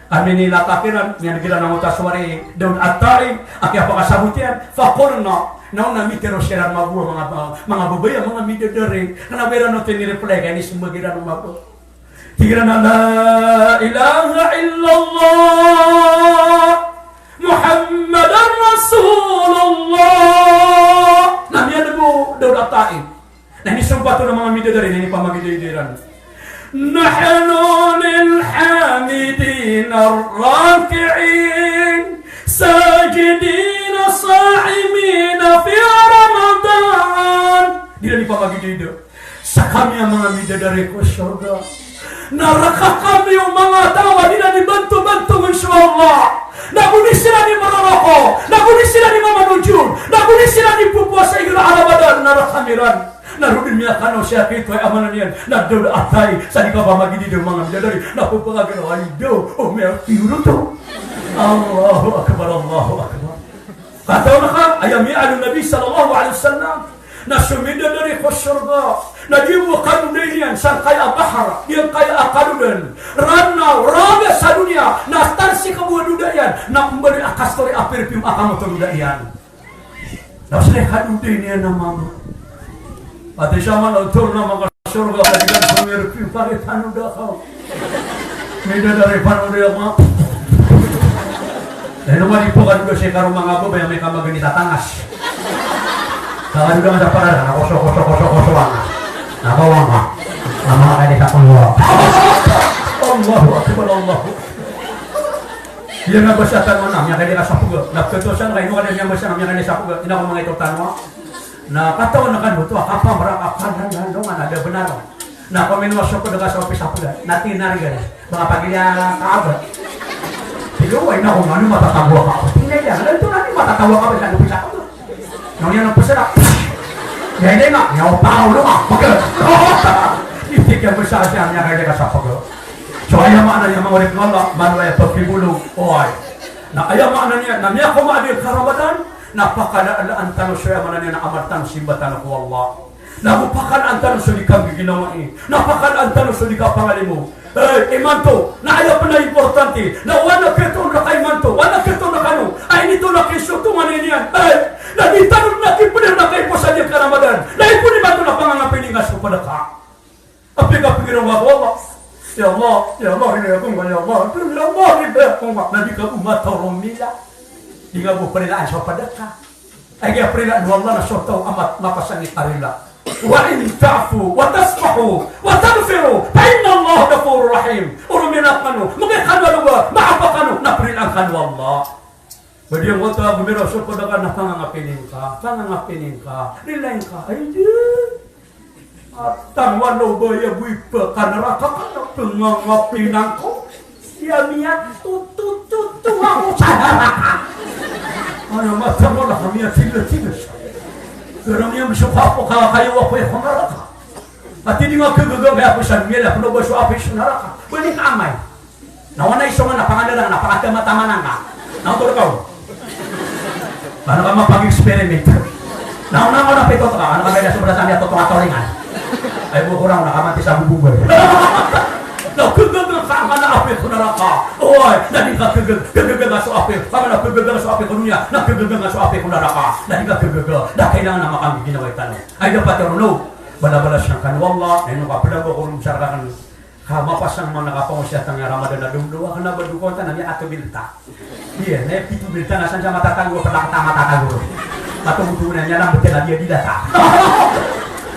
Ami ni latak iran, miyan giran angkoto a sowari Daud At-Ta'i, a kiyapakasabot iyan, faqulna, na o na mitharo siran mambo a manga, manga babay a manga bidadari. Kna ba iran oto inireply ka inismbag iran mambo. Tig iran a la ilaha illallah Muhammadar Rasulullah. Na miyan bo Daud At-Ta'i. Na inisompat on a manga bidadari na inipamagidayday iran. Nahnu lil hamidina raki'in sajidina sa'imina fi Ramadan. Di iran ipamagidayday. Skami a manga bidadari ko sorga na rka kami o manga taw a di iran ibantobantongan so Allah. Na go di siran imaroroko, na go di siran imamanojor, na go di siran ipopowasa igira a Ramadan, na rkami ran. Na roo dn miyakanaw sii a kito a aya maana niyan na Daud At-Ta'i, sa di kapamagidayday o manga bidadari, na pphagiraw a aya daw o miyapiyor oto. Allahu Akbar, Allahu Akbar. Katawan ka, aya miyaaloy o Nabi sallallahu alaihi wasallam, Na so midadari ko sorga na di bo kadodai niyan sangkaya a bahar, giyangkaya a kadodan, Ranaw, raga sa doniya, na tansik bo a doda iyan, na mbaloy a kastori a perfume a kamoto doda iyan. Na sii kadodai niyan a mambo. Pati sa man oto na makasorga ka di ka perfume, pari tano da ka. Midadari pano da ka. Ino man ipo kadoda sii karoma nga bo, ba iyan mika magani tatangas. Kaka doda nga sa para, na koso, koso, koso, koso, anga. Na bawa nga. Na manga kadi sa koso. Allahu Akbar, Allahu Akbar. Iya na basa tano na, miyakadi ka sa pega. Na petosan ka ino ka di miyabasa na miyakadi sa pega. Ina ko manga ito tano. Na katawan na kan oto, a kapamra, a kalandandongan, a da benar. Na komino so pega ka sa opis a pega. Na tinari ka di. Manga pagilya ka aba. Tigo, wa ina ko mano matatawa ka aba. Tingnan niya, na ito na ni matatawa ka aba, sa opis a pega. Nong iyan a peserak. Ya, ini nga, ya, opang, ulo nga, pegel. Iti kiyabesar siya, miyakadi ka sa pega. So, aya maana niyan, manga oripn o Allah, mano aya pagpibolog, oway. Na aya maana niyan, na miyakomaadil ka Ramadan, na pakalalaan tano so aya maana niyan, na amal tano, simba tano ko Allah. Na go pakalaan tano so di kanggiginawai, na pakalaan tano so di kapangalimo. Eh, imanto, na aya pn a importante, na o ana kiyatoon rka imanto, o ana kiyatoon rkano a initoon a kisotongan iyan, eh, na di tano dn a kipeder na kaiposadil ka Ramadan, na ipon imanto na pangangapini ngka so pd ka. Apiya kapikira ngka ko Allah. Ya Allah, ya Allah, rila ako ngka, ya Allah, ya Allah, rila ako ngka. Na di ka bo mataw romila. Di ngka bo prilaan so pd ka. Aya kiyaparilaan o Allah na so taw a mat-, mapasang i karila. Wa in ta'fu wa tasfahu wa taghfiru fa inna Allaha ghafurur rahim. O romila kano, makaikano a loba, maapa kano, na parilaan kano o Allah. Ba di ngka oto a gomiraw so pd ka na pangangapini ngka, pangangapini ngka, rilain ka, ay di. At tangwa na o ba aya bo ipakanaraka ka na pangangapini ngka. Iya miya, tu, tu, tu, tu, ako sa naraka. Ano, matangwa na kami a tiga-tiga sa. Pero miya, miso ka apo ka, kayo ako, ako naraka. Ati di nga kagaga, kaya ako sa dunya, na pno ba so apo sa naraka. Pwede ka amay. Na o na isongan na pangandarang na pangatamataman angka. Na oto rka on. Ba na ka mapag-experiment. Na o na, o na pito ka, na ka beda sobra sa niya totoo a toringan. Ay, bo ko na, o na ka mati sa bubong. Na kagaga ka angka na api ko naraka. Oy, na di ka kagaga, kagaga ka so api. Angka na kagaga ka so api ko dunya, na kagaga ka so api ko naraka. Na di ka kagaga, na kailangan na makanggiginawai tano. Ay, dapat iyan, no? Balabalas angka o Allah, na ino ka pd a ba ko ron sa raka kan. Ka mapasang man a kapangosiyatan iyan a Ramadan a dowdowa, kna ba dowa ka wata na miyakatobil ta. Iya, na pito bil ta na san sa matatago, pd a kata matatago. Matogotog na niyan a mbtn a di a di data.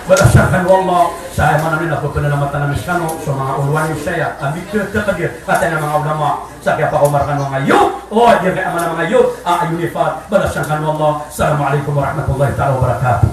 Balasan kano o Allah, sa aya maana niyan na pphanalamatan ami skano so manga olowan iyo saya, a mithakdir, katii a manga ulama, sa kiyapakomar kano a manga youth, o, di kaya maana manga youth a, a UNIFAT, balasan kano o Allah. Assalamu alaikum warahmatullahi taala wabarakatuh.